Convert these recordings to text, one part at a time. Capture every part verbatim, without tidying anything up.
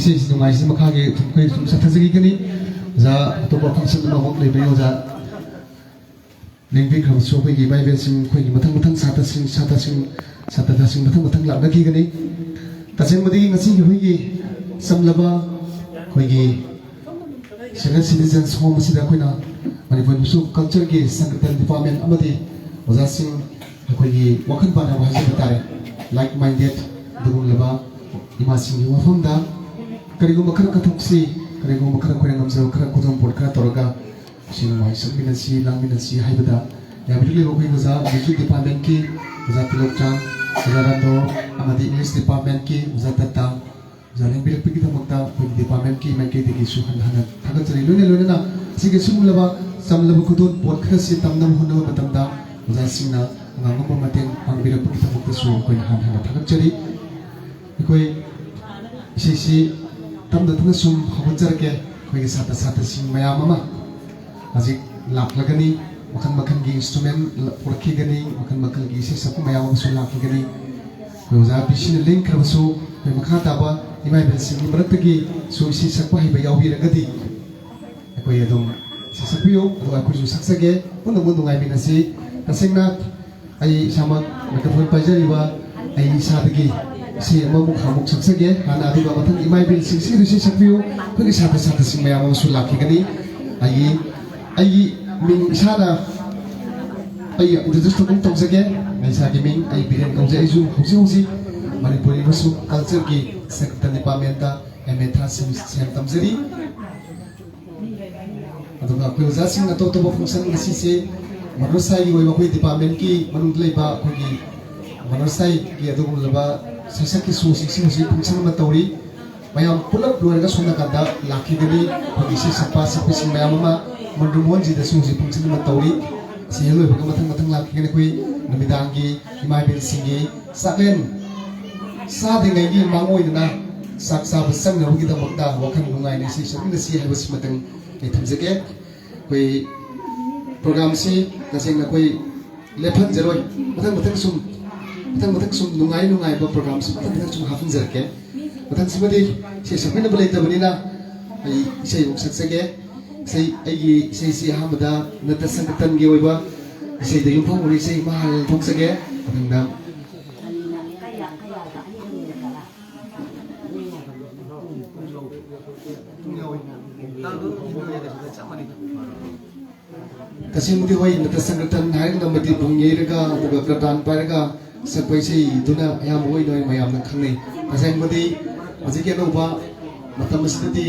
ꯁꯤ ꯅꯨꯡꯉꯥꯏꯁꯤ ꯃꯈꯥꯒꯤ ꯑꯩꯈꯣꯏ ꯁꯨꯝ ꯆꯠꯊꯖꯈꯤꯒꯅꯤ꯫ ꯑꯣꯖꯥ ꯑꯇꯣꯞꯄ function ꯑꯃꯃꯨꯛ ꯂꯩꯕꯅꯤ꯫ ꯑꯣꯖꯥ ꯂꯦꯡꯕꯤꯈ꯭ꯔꯕꯁꯨ ꯑꯩꯈꯣꯏꯒꯤ ꯏꯃꯥ ꯏꯕꯦꯜꯁꯤꯡ, ꯑꯩꯈꯣꯏꯒꯤ ꯃꯊꯪ ꯃꯊꯪ ꯁꯥꯇ꯭ꯔꯁꯤꯡ, ꯁꯥꯇ꯭ꯔꯁꯤꯡ, ꯁꯥꯇ꯭ꯔꯁꯤꯡ ꯃꯊꯪ ꯃꯊꯪ ꯂꯥꯛꯅꯈꯤꯒꯅꯤ꯫ ꯇꯁꯦꯡꯕꯗꯤ ꯉꯁꯤꯒꯤ ꯑꯩꯈꯣꯏꯒꯤ ꯆꯝꯂꯕ ꯑꯩꯈꯣꯏꯒꯤ Senior Citizens Home ꯑꯁꯤꯗ ꯑꯩꯈꯣꯏꯅ ꯃꯅꯤꯄꯨꯔ ꯃꯨꯁꯨ culture ꯒꯤ Sankirtan Department ꯑꯃꯗꯤ ꯑꯣꯖꯥꯁꯤꯡ ꯑꯩꯈꯣꯏꯒꯤ ꯋꯥꯈꯜ ꯃꯥꯟꯅꯕ ꯍꯥꯏꯖꯕ ꯇꯥꯔꯦ, like minded ꯑꯗꯨꯒꯨꯝꯂꯕ ꯏꯃꯥꯁꯤꯡꯒꯤ ꯃꯐꯝꯗ ꯀꯔꯤꯒꯨꯝꯕ ꯈꯔ ꯀꯠꯊꯣꯛꯁꯤ, ꯀꯔꯤꯒꯨꯝꯕ ꯈꯔ ꯑꯩꯈꯣꯏꯅ ꯉꯝꯖꯕ ꯈꯔ ꯈꯨꯗꯣꯜꯄꯣꯠ ꯈꯔ ꯇꯧꯔꯒ ꯏꯁꯩ ꯅꯣꯡꯃꯥꯏ ꯁꯛꯃꯤꯟꯅꯁꯤ, ꯂꯥꯡꯃꯤꯟꯅꯁꯤ ꯍꯥꯏꯕꯗ ꯌꯥꯕꯤꯔꯛꯂꯤꯕ ꯑꯩꯈꯣꯏ ꯑꯣꯖꯥ music department ꯀꯤ ꯑꯣꯖꯥ ꯇꯤꯂꯣꯛꯆꯥꯟ, ꯑꯣꯖꯥ ꯔꯥꯝꯗꯣ ꯑꯃꯗꯤ English department ꯀꯤ ꯑꯣꯖꯥ ꯇꯇꯥ, ꯑꯣꯖꯥ ꯂꯦꯡꯕꯤꯔꯛꯄꯒꯤꯗꯃꯛꯇ ꯑꯩꯈꯣꯏꯒꯤ department ꯀꯤ ꯃꯥꯏꯀꯩꯗꯒꯤꯁꯨ ꯍꯟꯅ ꯍꯟꯅ ꯊꯥꯒꯠꯆꯔꯤ꯫ ꯂꯣꯏꯅ ꯂꯣꯏꯅꯅ ꯑꯁꯤꯒꯤ ꯁꯤꯒꯨꯝꯂꯕ ꯆꯝꯂꯕ ꯈꯨꯗꯣꯜ ꯄꯣꯠ ꯈꯔꯁꯤ ꯇꯝꯅꯕ ꯍꯣꯠꯅꯕ ꯃꯇꯝꯗ ꯑꯣꯖꯥꯁꯤꯡꯅ ꯑꯉꯝ ꯑꯉꯝꯕ ꯃꯇꯦꯡ ꯄꯥꯡꯕꯤꯔꯛꯄꯒꯤꯗꯃꯛꯇꯁꯨ ꯑꯩꯈꯣꯏꯅ ꯍꯟꯅ ꯍꯟꯅ ꯊꯥꯒꯠꯆꯔꯤ꯫ ꯑꯩꯈꯣꯏ ꯏꯁꯩꯁꯤ ꯇꯞꯅ ꯇꯞꯅ ꯁꯨꯝ ꯍꯧꯒꯠꯆꯔꯛꯀꯦ꯫ ꯑꯩꯈꯣꯏꯒꯤ ꯁꯥꯇ꯭ꯔ ꯁꯥꯇ꯭ꯔꯁꯤꯡ ꯃꯌꯥꯝ ꯑꯃ ꯍꯧꯖꯤꯛ ꯂꯥꯛꯂꯒꯅꯤ, ꯃꯈꯜ ꯃꯈꯜꯒꯤ instrument ꯄꯨꯔꯛꯈꯤꯒꯅꯤ, ꯃꯈꯜ ꯃꯈꯜꯒꯤ ꯏꯁꯩ ꯁꯛꯄ ꯃꯌꯥꯝ ꯑꯃꯁꯨ ꯂꯥꯛꯈꯤꯒꯅꯤ꯫ ꯑꯩꯈꯣꯏ ꯑꯣꯖꯥ ꯕꯤ ꯁꯤꯅ ꯂꯦꯡꯈ꯭ꯔꯕꯁꯨ ꯑꯩꯈꯣꯏ ꯃꯈꯥ ꯇꯥꯕ ꯏꯃꯥ ꯏꯕꯦꯜꯁꯤꯡꯒꯤ ꯃꯔꯛꯇꯒꯤꯁꯨ ꯏꯁꯩ ꯁꯛꯄ ꯍꯩꯕ ꯌꯥꯎꯕꯤꯔꯒꯗꯤ ꯑꯩꯈꯣꯏ ꯑꯗꯨꯝ ꯏꯁꯩ ꯁꯛꯄꯤꯌꯨ, ꯑꯗꯨꯒ ꯑꯩꯈꯣꯏꯁꯨ ꯁꯛꯆꯒꯦ, ꯄꯨꯟꯅ ꯑꯃꯨꯛ ꯅꯨꯡꯉꯥꯏꯃꯤꯟꯅꯁꯤ꯫ ꯇꯁꯦꯡꯅ ꯑꯩ ꯏꯁꯥꯃꯛ microphone ꯄꯥꯏꯖꯔꯤꯕ ꯑꯩ ꯏꯁꯥꯗꯒꯤ ꯏꯁꯩ ꯑꯃꯃꯨꯛ ꯍꯥꯃꯨꯛ ꯁꯛꯆꯒꯦ꯫ ꯍꯥꯟꯅ ꯑꯗꯨꯒ ꯃꯊꯪ ꯏꯃꯥ ꯏꯕꯦꯜꯁꯤꯡꯁꯤꯒꯤꯁꯨ ꯏꯁꯩ ꯁꯛꯄꯤꯌꯨ꯫ ꯑꯩꯈꯣꯏꯒꯤ ꯁꯥꯇ꯭ꯔ ꯁꯥꯇ꯭ꯔꯁꯤꯡ ꯃꯌꯥꯝ ꯑꯃꯁꯨ ꯂꯥꯛꯈꯤꯒꯅꯤ꯫ ꯑꯩꯒꯤ ꯑꯩꯒꯤ ꯃꯤꯡ ꯏꯁꯥꯅ ꯑꯩ introduce ꯇꯧꯗꯨꯅ ꯇꯧꯖꯒꯦ꯫ ꯑꯩ ꯏꯁꯥꯒꯤ ꯃꯤꯡ ꯑꯩ ꯕꯤꯔꯦꯟ ꯀꯧꯖꯩ꯫ ꯑꯩꯁꯨ ꯍꯧꯖꯤꯛ ꯍꯧꯖꯤꯛ ꯃꯅꯤꯄꯨꯔ ꯃꯨꯁꯨ culture ꯒꯤ Sankirtan department ꯇ M A third sem ꯁꯦꯝ ꯇꯝꯖꯔꯤ꯫ ꯑꯗꯨꯒ ꯑꯩꯈꯣꯏ ꯑꯣꯖꯥꯁꯤꯡ ꯑꯇꯣꯞ ꯑꯇꯣꯞꯄ function ꯉꯁꯤꯁꯦ ꯃꯅꯣꯁꯥꯏꯒꯤ ꯑꯣꯏꯕ ꯑꯩꯈꯣꯏ department ꯀꯤ ꯃꯅꯨꯡꯗ ꯂꯩꯕ ꯑꯩꯈꯣꯏꯒꯤ ꯃꯅꯣꯁꯥꯏꯒꯤ ꯑꯗꯨꯒꯨꯝꯂꯕ ꯁꯩꯁꯛꯀꯤ show ꯁꯤꯡꯁꯤ ꯍꯧꯖꯤꯛ function ꯑꯃ ꯇꯧꯔꯤ꯫ ꯃꯌꯥꯝ ꯄꯨꯂꯞ ꯂꯣꯏꯔꯒ ꯁꯣꯝ ꯅꯥꯀꯟꯗ ꯂꯥꯛꯈꯤꯒꯅꯤ꯫ ꯑꯩꯈꯣꯏꯒꯤ ꯏꯁꯩ ꯁꯛꯄ ꯁꯛꯄꯤꯁꯤꯡ ꯃꯌꯥꯝ ꯑꯃ ꯃꯟꯗꯨ ꯃꯣꯍꯟꯖꯤꯗꯁꯨ ꯍꯧꯖꯤꯛ function ꯑꯃ ꯇꯧꯔꯤ꯫ ꯁꯤ ꯍꯦꯛ ꯂꯣꯏꯕꯒ ꯃꯊꯪ ꯃꯊꯪ ꯂꯥꯛꯈꯤꯒꯅꯤ꯫ ꯑꯩꯈꯣꯏ ꯅꯨꯃꯤꯗꯥꯡꯒꯤ ꯏꯃꯥ ꯏꯕꯦꯜꯁꯤꯡꯒꯤ ꯆꯥꯛꯂꯦꯟ ꯆꯥꯗ꯭ꯔꯤꯉꯩꯒꯤ ꯃꯥꯡꯑꯣꯏꯅꯅ ꯆꯥꯛ ꯆꯥꯕ ꯆꯪꯅꯕꯒꯤꯗꯃꯛꯇ ꯋꯥꯈꯜ ꯅꯨꯡꯉꯥꯏꯅ ꯏꯁꯩ ꯁꯛꯃꯤꯟꯅꯁꯤ ꯍꯥꯏꯕꯁꯤꯃꯇꯪ ꯑꯩ ꯊꯝꯖꯒꯦ꯫ ꯑꯩꯈꯣꯏ program ꯁꯤ ꯇꯁꯦꯡꯅ ꯑꯩꯈꯣꯏ ꯂꯦꯞꯍꯟꯖꯔꯣꯏ꯫ ꯃꯊꯪ ꯃꯊꯪ ꯁꯨꯝ, ꯃꯊꯪ ꯃꯊꯪ ꯁꯨꯝ ꯅꯨꯡꯉꯥꯏ ꯅꯨꯡꯉꯥꯏꯕ program ꯁꯤ ꯃꯊꯪ ꯃꯊꯪ ꯁꯨꯝ ꯍꯥꯞꯍꯟꯖꯔꯛꯀꯦ꯫ ꯃꯊꯪꯁꯤꯃꯗꯤ ꯏꯁꯩ ꯁꯛꯄꯤꯅꯕ ꯂꯩꯇꯕꯅꯤꯅ ꯑꯩ ꯏꯁꯩ ꯑꯃꯨꯛ ꯁꯛꯆꯒꯦ꯫ ꯏꯁꯩ, ꯑꯩꯒꯤ ꯏꯁꯩꯁꯤ ꯑꯍꯥꯟꯕꯗ ꯅꯠꯇ ꯁꯪꯀꯇꯟꯒꯤ ꯑꯣꯏꯕ ꯏꯁꯩꯗ ꯌꯨꯝꯐꯝ ꯑꯣꯏꯕ ꯏꯁꯩ ꯑꯃ ꯍꯥꯟꯅ ꯊꯣꯛꯆꯒꯦ꯫ ꯃꯊꯪꯗ ꯇꯁꯦꯡꯕꯗꯤ ꯍꯣꯏ, ꯅꯠꯇ ꯁꯪꯀ꯭ꯔꯇꯟ ꯍꯥꯏꯔꯒꯅ ꯃꯗꯤ ꯄꯨꯡ ꯌꯩꯔꯒ ꯑꯗꯨꯒ ꯀ꯭ꯔꯇꯥꯟ ꯄꯥꯏꯔꯒ ꯁꯛꯄ ꯏꯁꯩꯗꯨꯅ ꯑꯌꯥꯝꯕ ꯑꯣꯏꯅ ꯃꯌꯥꯝꯅ ꯈꯪꯅꯩ꯫ ꯇꯁꯦꯡꯕꯗꯤ ꯍꯧꯖꯤꯛꯀꯤ ꯑꯅꯧꯕ ꯃꯇꯝ ꯑꯁꯤꯗꯗꯤ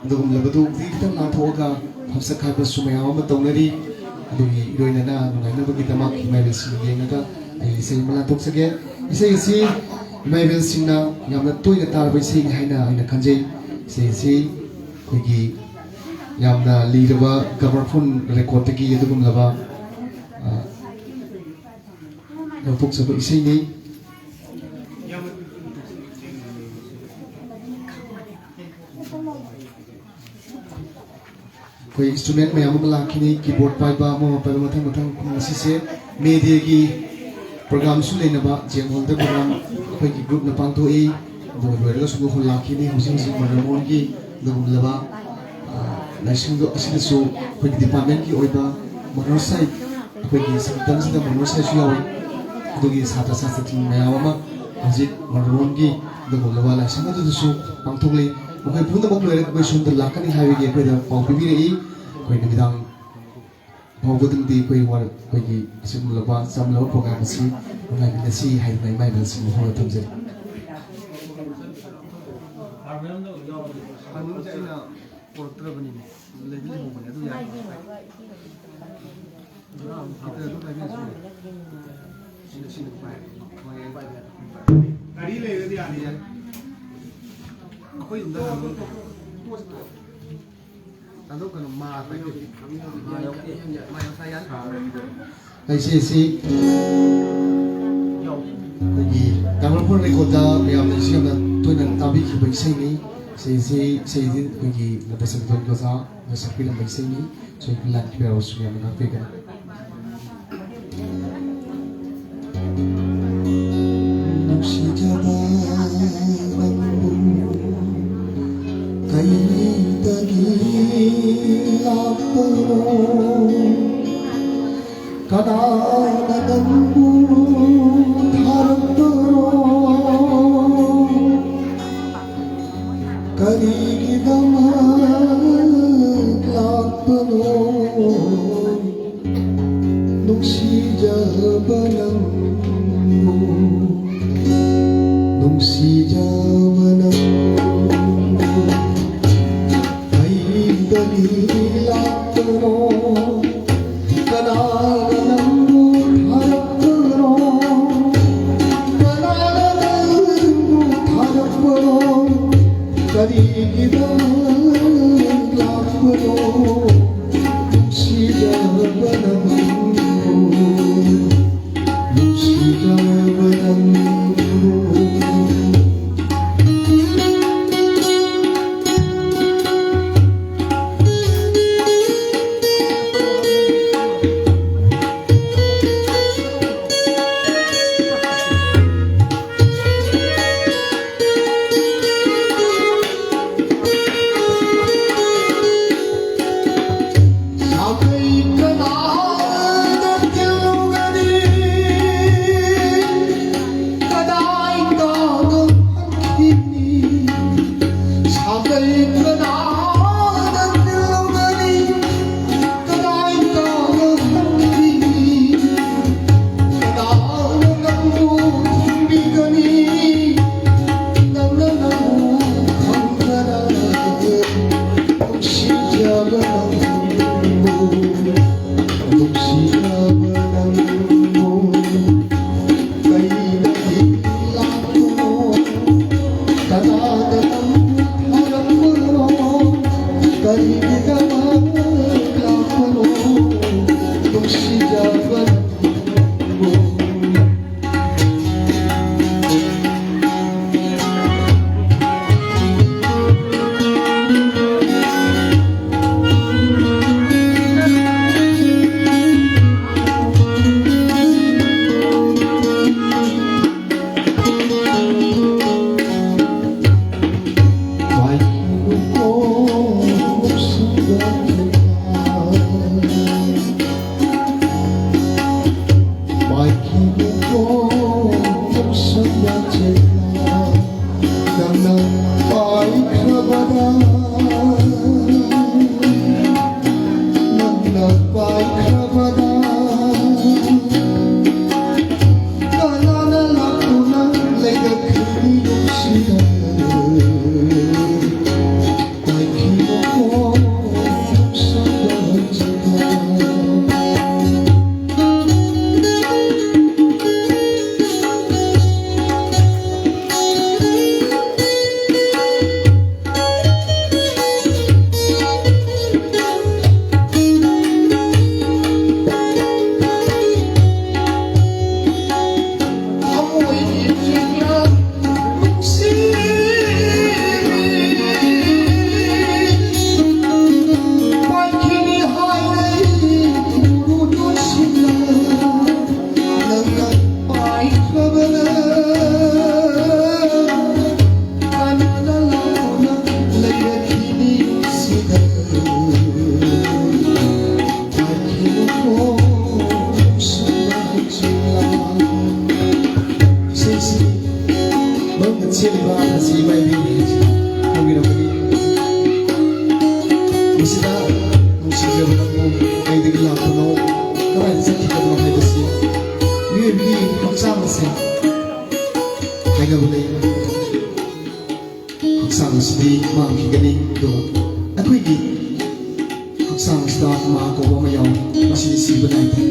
ꯑꯗꯨꯒꯨꯝꯂꯕꯗꯨꯗꯤ ꯈꯤꯇꯪ ꯂꯥꯟꯊꯣꯛꯑꯒ ꯍꯥꯞꯁꯛ ꯍꯥꯏꯕꯁꯨ ꯃꯌꯥꯝ ꯑꯃ ꯇꯧꯅꯔꯤ꯫ ꯑꯗꯨꯒꯤ ꯏꯔꯣꯏꯅꯅ ꯅꯨꯡꯉꯥꯏꯅꯕꯒꯤꯗꯃꯛ ꯏꯃꯥ ꯏꯕꯦꯜꯁꯤꯡ ꯌꯦꯡꯉꯒ ꯑꯩ ꯏꯁꯩ ꯑꯃ ꯂꯥꯟꯊꯣꯛꯆꯒꯦ꯫ ꯏꯁꯩ ꯑꯁꯤ ꯏꯃꯥ ꯏꯕꯦꯜꯁꯤꯡꯅ ꯌꯥꯝꯅ ꯇꯣꯏꯅ ꯇꯥꯔꯕ ꯏꯁꯩꯅꯤ ꯍꯥꯏꯅ ꯑꯩꯅ ꯈꯟꯖꯩ꯫ ꯏꯁꯩ ꯑꯁꯤ ꯑꯩꯈꯣꯏꯒꯤ ꯌꯥꯝꯅ ꯂꯤꯔꯕ ꯒ꯭ꯔꯥꯃꯣꯐꯣꯟ ꯔꯦꯀꯣꯔꯗꯇꯒꯤ ꯑꯗꯨꯒꯨꯝꯂꯕ, ꯑ, ꯂꯧꯊꯣꯛꯆꯕ ꯏꯁꯩꯅꯤ꯫ ꯑꯩꯈꯣꯏ ꯏꯟꯁꯇ꯭ꯔꯨꯃꯦꯟ ꯃꯌꯥꯝ ꯑꯃ ꯂꯥꯛꯈꯤꯅꯤ, ꯀꯤꯕꯣꯔꯗ ꯄꯥꯏꯕ, ꯑꯃ ꯑꯃ ꯄꯥꯏꯕ, ꯃꯊꯪ ꯃꯊꯪ꯫ ꯉꯁꯤꯁꯦ ꯃꯦ ꯗꯦꯒꯤ ꯄ꯭ꯔꯣꯒ꯭ꯔꯥꯝꯁꯨ ꯂꯩꯅꯕ ꯖꯦꯝ ꯍꯣꯜꯗ ꯄ꯭ꯔꯣꯒ꯭ꯔꯥꯝ ꯑꯩꯈꯣꯏꯒꯤ ꯒ꯭ꯔꯨꯞꯅ ꯄꯥꯡꯊꯣꯛꯏ꯫ ꯑꯗꯨꯒ ꯂꯣꯏꯔꯒꯁꯨ ꯃꯈꯣꯏ ꯂꯥꯛꯈꯤꯅꯤ꯫ ꯍꯧꯖꯤꯛ ꯍꯧꯖꯤꯛ ꯃꯗꯔꯃꯣꯟꯒꯤ ꯑꯗꯨꯒꯨꯝꯂꯕ, ꯑ, ꯂꯥꯏꯁꯪꯗꯣ ꯑꯁꯤꯗꯁꯨ ꯑꯩꯈꯣꯏꯒꯤ ꯗꯤꯄꯥꯔꯠꯃꯦꯟꯒꯤ ꯑꯣꯏꯕ ꯃꯣꯅꯣꯁꯥꯏꯠ, ꯑꯩꯈꯣꯏꯒꯤ ꯁꯪꯒꯤꯇꯝꯁꯤꯗ ꯃꯣꯅꯣꯁꯥꯏꯠꯁꯨ ꯌꯥꯎꯏ꯫ ꯑꯗꯨꯒꯤ ꯁꯥꯇ꯭ꯔ ꯁꯥꯇ꯭ꯔꯁꯤꯡ ꯃꯌꯥꯝ ꯑꯃ ꯍꯧꯖꯤꯛ ꯃꯗꯔꯃꯣꯟꯒꯤ ꯑꯗꯨꯒꯨꯝꯂꯕ ꯂꯥꯏꯁꯪ ꯑꯗꯨꯗꯁꯨ ꯄꯥꯡꯊꯣꯛꯂꯤ꯫ ꯃꯈꯣꯏ ꯄꯨꯝꯅꯃꯛ ꯂꯣꯏꯔꯒ ꯑꯩꯈꯣꯏ ꯁꯣꯝꯗ ꯂꯥꯛꯀꯅꯤ ꯍꯥꯏꯕꯒꯤ ꯑꯩꯈꯣꯏꯗ ꯄꯥꯎ ꯄꯤꯕꯤꯔꯛꯏ꯫ ꯑꯩꯈꯣꯏ ꯅꯨꯃꯤꯗꯥꯡ ꯐꯥꯎꯕꯗꯨꯗꯤ ꯑꯩꯈꯣꯏ ꯋꯥꯔ-, ꯑꯩꯈꯣꯏꯒꯤ ꯑꯁꯤꯒꯨꯝꯂꯕ ꯆꯝꯂꯕ ꯄ꯭ꯔꯣꯒ꯭ꯔꯥꯝ ꯑꯁꯤ ꯅꯨꯡꯉꯥꯏꯃꯤꯟꯅꯁꯤ ꯍꯥꯏꯗꯨꯅ ꯏꯃꯥ ꯏꯕꯦꯜꯁꯤꯡꯕꯨ ꯍꯧꯅ ꯊꯝꯖꯔꯤ꯫ ꯍꯥꯔꯃꯣꯅꯤꯌꯝꯗ ꯌꯥꯎꯕꯅꯦ꯫ ꯍꯥꯔꯃꯣꯅꯤꯌꯝꯁꯦ ꯑꯩꯅ ꯄꯨꯔꯛꯇ꯭ꯔꯕꯅꯤꯅꯦ꯫ ꯂꯩꯗꯤ ꯂꯩꯍꯧꯕꯅꯦ, ꯑꯗꯨ ꯌꯥꯏ꯫ ꯑꯗꯨꯅ ꯑꯃꯨꯛ ꯈꯤꯇꯪ ꯑꯗꯨꯝ ꯄꯥꯏꯕꯤꯔꯁꯨ ꯌꯥꯏ꯫ ꯁꯤꯅ, ꯁꯤꯅ ꯄꯥꯏ-, ꯄꯥꯏ-, ꯄꯥꯏ-, ꯒꯥꯔꯤ ꯂꯩꯔꯗꯤ ꯌꯥꯅꯤ꯫ ꯑꯩꯈꯣꯏ ꯌꯨꯝꯗ ꯍꯥꯔꯃꯣꯅꯤꯌꯝ ꯂꯩ꯫ ꯂꯩꯁꯦ ꯁꯤ ꯑꯩꯈꯣꯏꯒꯤ ꯒ꯭ꯔꯥꯃꯣꯐꯣꯟ ꯔꯦꯀꯣꯔꯗ ꯃꯌꯥꯝꯅꯁꯨ ꯌꯥꯝꯅ ꯇꯣꯏꯅ ꯇꯥꯕꯤꯈꯤꯕ ꯏꯁꯩꯅꯤ꯫ ꯏꯁꯩꯁꯤ, ꯏꯁꯩꯁꯤ ꯑꯩꯈꯣꯏꯒꯤ ꯅꯇꯁꯟꯇꯣꯟ ꯀꯣꯖꯥꯅ ꯁꯛꯄꯤꯔꯝꯕ ꯏꯁꯩꯅꯤ꯫ ꯁꯣꯏ ꯂꯥꯟꯈꯤꯕ ꯌꯥꯎꯔꯁꯨ ꯌꯥꯝꯅ ꯉꯥꯛꯄꯤꯒꯅꯤ꯫ ꯅꯨꯡꯁꯤꯖꯕ ꯅꯪꯕꯨ ꯀꯗꯥꯏꯗꯒꯤ ꯂꯥꯛꯄꯅꯣ? ꯀꯅꯥꯅ ꯅꯪꯕꯨ ꯊꯥꯔꯛꯄꯅꯣ? ꯀꯔꯤꯒꯤꯗꯃꯛ ꯂꯥꯛꯄꯅꯣ? ꯅꯨꯡꯁꯤꯖꯕ ꯅꯪꯕꯨ, ꯅꯨꯡꯁꯤꯖꯕ ꯅꯪꯕꯨ꯫ ꯀꯩꯗꯒꯤ ꯂꯥꯛꯄꯅꯣ? ꯀꯅꯥꯅ ꯅꯪꯕꯨ ꯊꯥꯔꯛꯄꯅꯣ? ꯀꯅꯥꯅ ꯅꯪꯕꯨ ꯊꯥꯔꯛꯄꯅꯣ? ꯀꯔꯤꯒꯤꯗꯃꯛ ꯂꯥꯛꯄꯅꯣ? ꯅꯨꯡꯁꯤꯖꯕ ꯅꯪꯕꯨ, ꯅꯨꯡꯁꯤꯖꯕ ꯅꯪꯕꯨ꯫ ꯁꯤꯗ ꯅꯨꯡꯁꯤꯖꯕ ꯅꯪꯕꯨ ꯀꯩꯗꯒꯤ ꯂꯥꯛꯄꯅꯣ, ꯀꯗꯥꯏꯗ ꯆꯠꯈꯤꯕꯅꯣ ꯍꯥꯏꯕꯁꯤ ꯃꯤꯑꯣꯏꯕꯒꯤ ꯍꯛꯆꯥꯡ ꯑꯁꯦ ꯍꯥꯏꯅꯕ ꯂꯩ꯫ ꯍꯛꯆꯥꯡ ꯑꯁꯤꯗꯤ ꯃꯥꯡꯈꯤꯒꯅꯤ, ꯑꯗꯨꯒ ꯑꯩꯈꯣꯏꯒꯤ ꯍꯛꯆꯥꯡ ꯑꯁꯤꯗ ꯑꯃꯥ ꯀꯧꯕ ꯑꯃ ꯌꯥꯎꯏ, ꯃꯁꯤꯗꯤ ꯁꯤꯕ ꯅꯥꯏꯗꯦ꯫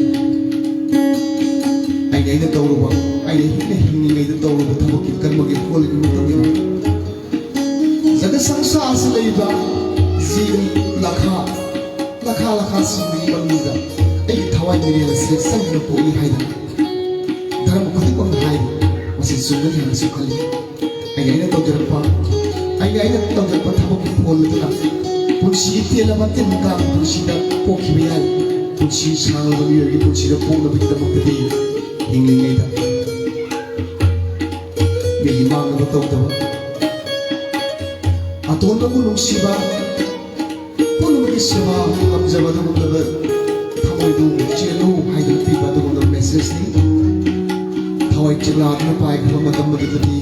ꯑꯩꯅ ꯑꯩꯅ ꯇꯧꯔꯨꯕ, ꯑꯩꯅ ꯍꯤꯡꯅ ꯍꯤꯡꯂꯤꯉꯩꯗ ꯇꯧꯔꯨꯕ ꯊꯕꯛꯀꯤ ꯀꯔꯃꯒꯤ ꯐꯣꯜꯒꯤ ꯃꯇꯨꯡ ꯏꯟꯅ ꯖꯒꯠ ꯁꯪꯁꯥꯔꯁꯤ ꯂꯩꯕ ꯖꯤꯕ ꯂꯥꯈꯥ, ꯂꯥꯈꯥ ꯂꯥꯈꯥꯁꯤꯡꯒꯤ ꯃꯅꯨꯡꯗ ꯑꯩꯒꯤ ꯊꯋꯥꯏ ꯃꯤꯔꯦꯜ ꯑꯁꯤ ꯆꯪꯗꯨꯅ ꯄꯣꯛꯏ ꯍꯥꯏꯗꯅ ꯙꯔꯃ ꯈꯨꯗꯤꯡꯃꯛꯅ ꯍꯥꯏꯔꯤ꯫ ꯃꯁꯤ ꯆꯨꯝꯒꯅꯤ ꯍꯥꯏꯅꯁꯨ ꯈꯜꯂꯤ꯫ ꯑꯩꯅ ꯑꯩꯅ ꯇꯧꯖꯔꯛꯄ, ꯑꯩꯅ ꯑꯩꯅ ꯇꯧꯖꯔꯛꯄ ꯊꯕꯛꯀꯤ ꯐꯣꯜ ꯑꯗꯨꯅ ꯄꯨꯟꯁꯤ ꯇꯦꯜꯂꯕ ꯇꯤꯟ ꯀꯥꯡ ꯄꯨꯟꯁꯤꯗ ꯄꯣꯛꯈꯤꯕ ꯌꯥꯏ꯫ ꯄꯨꯟꯁꯤ ꯁꯥꯡꯂꯕ ꯃꯤꯑꯣꯏꯕꯒꯤ ꯄꯨꯟꯁꯤꯗ ꯄꯣꯛꯅꯕꯒꯤꯗꯃꯛꯇꯗꯤ ꯍꯤꯡꯂꯤꯉꯩꯗ ꯃꯤꯒꯤ ꯃꯥꯡꯅꯕ ꯇꯧꯗꯕ, ꯑꯇꯣꯟꯕꯕꯨ ꯅꯨꯡꯁꯤꯕ, ꯄꯨꯝꯅꯃꯛꯀꯤ ꯁꯦꯕꯥ ꯉꯝꯖꯕ ꯑꯗꯨꯒꯨꯝꯂꯕ ꯊꯃꯣꯏꯗꯨ ꯆꯦꯜꯂꯨ ꯍꯥꯏꯗꯨꯅ ꯄꯤꯕ ꯑꯗꯨꯒꯨꯝꯂꯕ ꯃꯦꯁꯦꯖꯅꯤ꯫ ꯊꯋꯥꯏ ꯆꯦꯛꯂꯥꯗꯨꯅ ꯄꯥꯏꯈ꯭ꯔꯕ ꯃꯇꯝ ꯑꯗꯨꯗꯗꯤ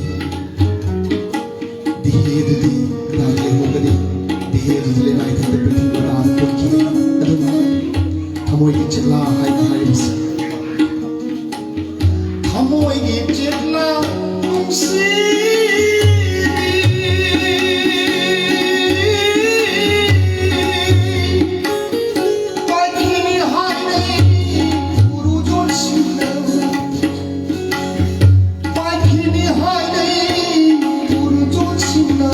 ꯗꯤꯍꯦ ꯑꯗꯨꯗꯤ ꯀꯅꯥꯒꯤ ꯂꯩꯍꯧꯒꯅꯤ? ꯗꯤꯍꯦ ꯑꯗꯨꯗꯤ ꯂꯩꯃꯥꯏ ꯊꯛꯇ ꯄ꯭ꯔꯤꯊꯤꯕꯤ ꯃꯇꯥꯗ ꯄꯨꯟꯈꯤꯕ꯫ ꯑꯗꯨꯅ ꯊꯃꯣꯏꯒꯤ ꯆꯦꯛꯂꯥ ꯍꯥꯏꯕ ꯍꯥꯏꯔꯤꯕꯁꯤ ꯊꯃꯣꯏꯒꯤ ꯆꯦꯛꯂꯥ ꯅꯨꯡꯁꯤꯕꯤ ꯄꯥꯏꯈꯤꯅꯤ ꯍꯥꯏꯅꯩ ꯎꯔꯨꯖꯣꯟꯁꯤꯡꯅ, ꯄꯥꯏꯈꯤꯅꯤ ꯍꯥꯏꯅꯩ ꯎꯔꯨꯖꯣꯟꯁꯤꯡꯅ꯫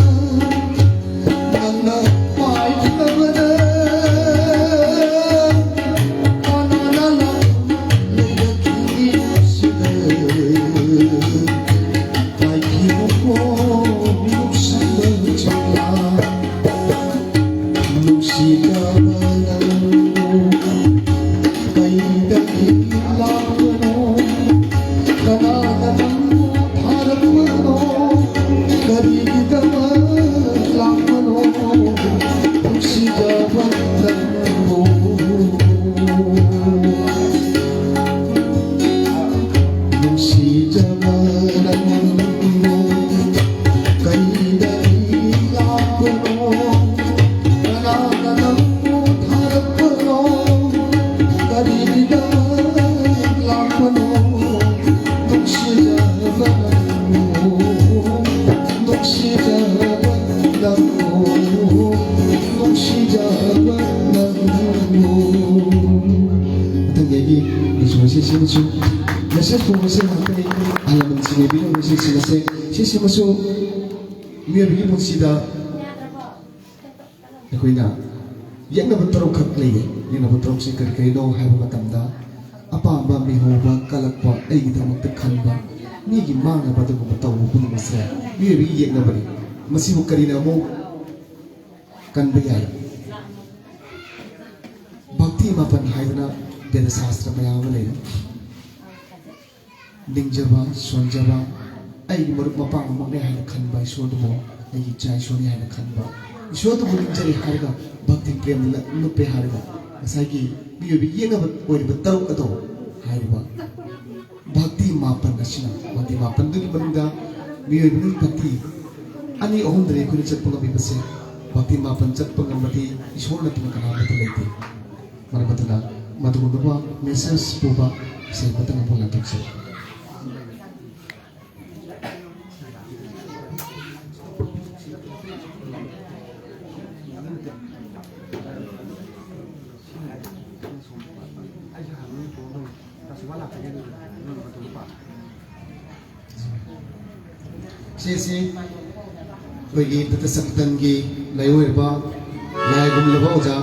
ꯁꯤꯁꯤꯃꯁꯦ, ꯁꯤꯁꯤꯃꯁꯨ ꯃꯤꯑꯣꯏꯕꯒꯤ ꯄꯨꯟꯁꯤꯗ ꯑꯩꯈꯣꯏꯅ ꯌꯦꯛꯅꯕ ꯇꯔꯨꯛꯈꯛ ꯂꯩꯌꯦ꯫ ꯌꯦꯛꯅꯕ ꯇꯔꯨꯛꯁꯤ ꯀꯔꯤ ꯀꯔꯤꯅꯣ ꯍꯥꯏꯕ ꯃꯇꯝꯗ, ꯑꯄꯥꯝꯕ, ꯃꯤꯍꯧꯕ, ꯀꯜꯂꯛꯄ, ꯑꯩꯒꯤꯗꯃꯛꯇ ꯈꯟꯕ, ꯃꯤꯒꯤ ꯃꯥꯡꯅꯕ, ꯑꯗꯨꯒꯨꯝꯕ ꯇꯧꯕ ꯄꯨꯝꯅꯃꯛꯁꯦ ꯃꯤꯑꯣꯏꯕꯒꯤ ꯌꯦꯛꯅꯕꯅꯤ꯫ ꯃꯁꯤꯕꯨ ꯀꯔꯤꯅ ꯑꯃꯨꯛ ꯀꯟꯕ ꯌꯥꯏ? ꯚꯛꯇꯤ ꯃꯥꯄꯟ ꯍꯥꯏꯗꯅ ꯕꯦꯗ ꯁꯥꯁꯇ꯭ꯔ ꯃꯌꯥꯝ ꯑꯃ ꯂꯩꯔꯦ꯫ ꯅꯤꯡꯖꯕ, ꯁꯣꯟꯖꯕ, ꯑꯩꯒꯤ ꯃꯔꯨꯞ ꯃꯄꯥꯡ ꯑꯃꯅꯦ ꯍꯥꯏꯅ ꯈꯟꯕ ꯏꯁꯣꯔꯗꯨꯕꯨ, ꯑꯩꯒꯤ ꯏꯆꯥ ꯏꯁꯣꯔꯅꯤ ꯍꯥꯏꯅ ꯈꯟꯕ, ꯏꯁꯣꯔꯗꯨꯕꯨ ꯅꯤꯡꯖꯔꯤ ꯍꯥꯏꯔꯒ ꯚꯛꯇꯤ ꯄ꯭ꯔꯦꯝꯅ ꯂꯨꯞꯄꯦ ꯍꯥꯏꯔꯒ, ꯉꯁꯥꯏꯒꯤ ꯃꯤꯑꯣꯏꯕ ꯌꯦꯛꯅꯕ ꯑꯣꯏꯔꯤꯕ ꯇꯔꯨꯛ ꯑꯗꯣ ꯍꯥꯏꯔꯤꯕ ꯚꯛꯇꯤ ꯃꯥꯄꯟ ꯑꯁꯤꯅ, ꯚꯛꯇꯤ ꯃꯥꯄꯟꯗꯨꯒꯤ ꯃꯅꯨꯡꯗ ꯃꯤꯑꯣꯏꯕꯒꯤ ꯚꯛꯇꯤ ꯑꯅꯤ ꯑꯍꯨꯝꯗꯅꯤ ꯑꯩꯈꯣꯏꯅ ꯆꯠꯄ ꯉꯝꯃꯤꯕꯁꯦ꯫ ꯚꯛꯇꯤ ꯃꯥꯄꯟ ꯆꯠꯄ ꯉꯝꯕꯗꯤ ꯏꯁꯣꯔ ꯅꯠꯇꯅ ꯀꯅꯥꯃꯠꯇ ꯂꯩꯇꯦ꯫ ꯃꯔꯝ ꯑꯗꯨꯅ ꯃꯗꯨꯒꯨꯝꯂꯕ ꯃꯦꯁꯦꯖ ꯄꯨꯕ ꯏꯁꯩ ꯑꯃꯇꯪ ꯑꯃꯨꯛ ꯂꯥꯟꯊꯣꯛꯆꯔꯤ꯫ ꯁꯤꯁꯤ ꯑꯩꯈꯣꯏꯒꯤ ꯗꯠꯇ ꯁꯪꯀꯤꯔꯇꯟꯒꯤ ꯂꯥꯏꯑꯣꯏꯔꯕ ꯂꯥꯏꯒꯨꯝꯂꯕ ꯑꯣꯖꯥ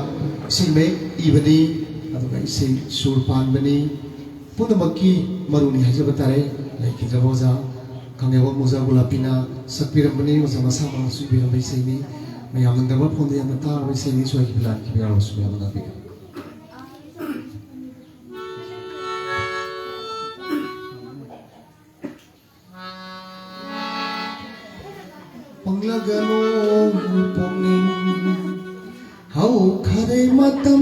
ꯏꯁꯩ ꯃꯌꯦꯛ ꯏꯕꯅꯤ, ꯑꯗꯨꯒ ꯏꯁꯩ ꯁꯨꯔ ꯄꯥꯟꯕꯅꯤ꯫ ꯄꯨꯝꯅꯃꯛꯀꯤ ꯃꯔꯨꯅꯤ ꯍꯥꯏꯖꯕ ꯇꯥꯔꯦ꯫ ꯂꯩꯈꯤꯗ꯭ꯔꯕ ꯑꯣꯖꯥ ꯈꯪꯉꯩꯕꯝ ꯑꯣꯖꯥ ꯒꯨꯂꯥꯄꯤꯅ ꯁꯛꯄꯤꯔꯝꯕꯅꯤ꯫ ꯑꯣꯖꯥ ꯃꯁꯥꯃꯛꯅꯁꯨ ꯏꯕꯤꯔꯝꯕ ꯏꯁꯩꯅꯤ꯫ ꯃꯌꯥꯝꯅ ꯒ꯭ꯔꯥꯃꯣꯐꯣꯟꯗ ꯌꯥꯝꯅ ꯇꯥꯔꯕ ꯏꯁꯩꯅꯤ꯫ ꯁꯣꯏꯈꯤꯕ ꯂꯥꯟꯈꯤꯕ ꯌꯥꯎꯔꯕꯁꯨ ꯃꯌꯥꯝꯅ ꯉꯥꯛꯄꯤꯌꯨ꯫ ꯄꯪꯂꯒꯅꯨ ꯄꯨꯛꯅꯤꯡ ꯍꯧꯈꯔꯦ ꯃꯇꯝ꯫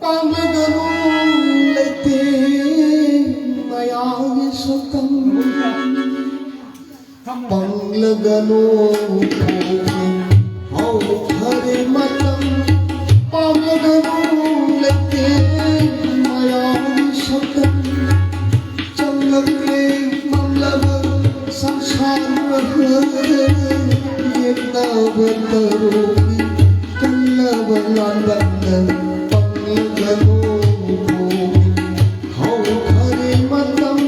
ꯄꯪꯂꯒꯅꯨ ꯂꯩꯇꯦꯡ ꯃꯌꯥꯒꯤ ꯁꯛꯇꯝ꯫ ꯄꯪꯂꯒꯅꯨ ꯄꯨꯛꯅꯤꯡ ꯍꯧꯈꯔꯦ ꯃꯇꯝ꯫ ꯄꯪꯂꯒꯅꯨ ꯂꯩꯇꯦꯡ ꯃꯌꯥꯒꯤ ꯁꯛꯇꯝ꯫ ꯆꯪꯂꯛꯂꯦ ꯃꯝꯂꯕ ꯁꯪꯁꯥꯔ ꯌꯦꯠꯅꯕ ꯇꯔꯨꯒꯤ ꯀꯜꯂꯕ ꯂꯥꯟꯕꯟꯗ ꯄꯪꯂꯒꯅꯨ ꯍꯧꯈꯔꯦ ꯃꯇꯝ꯫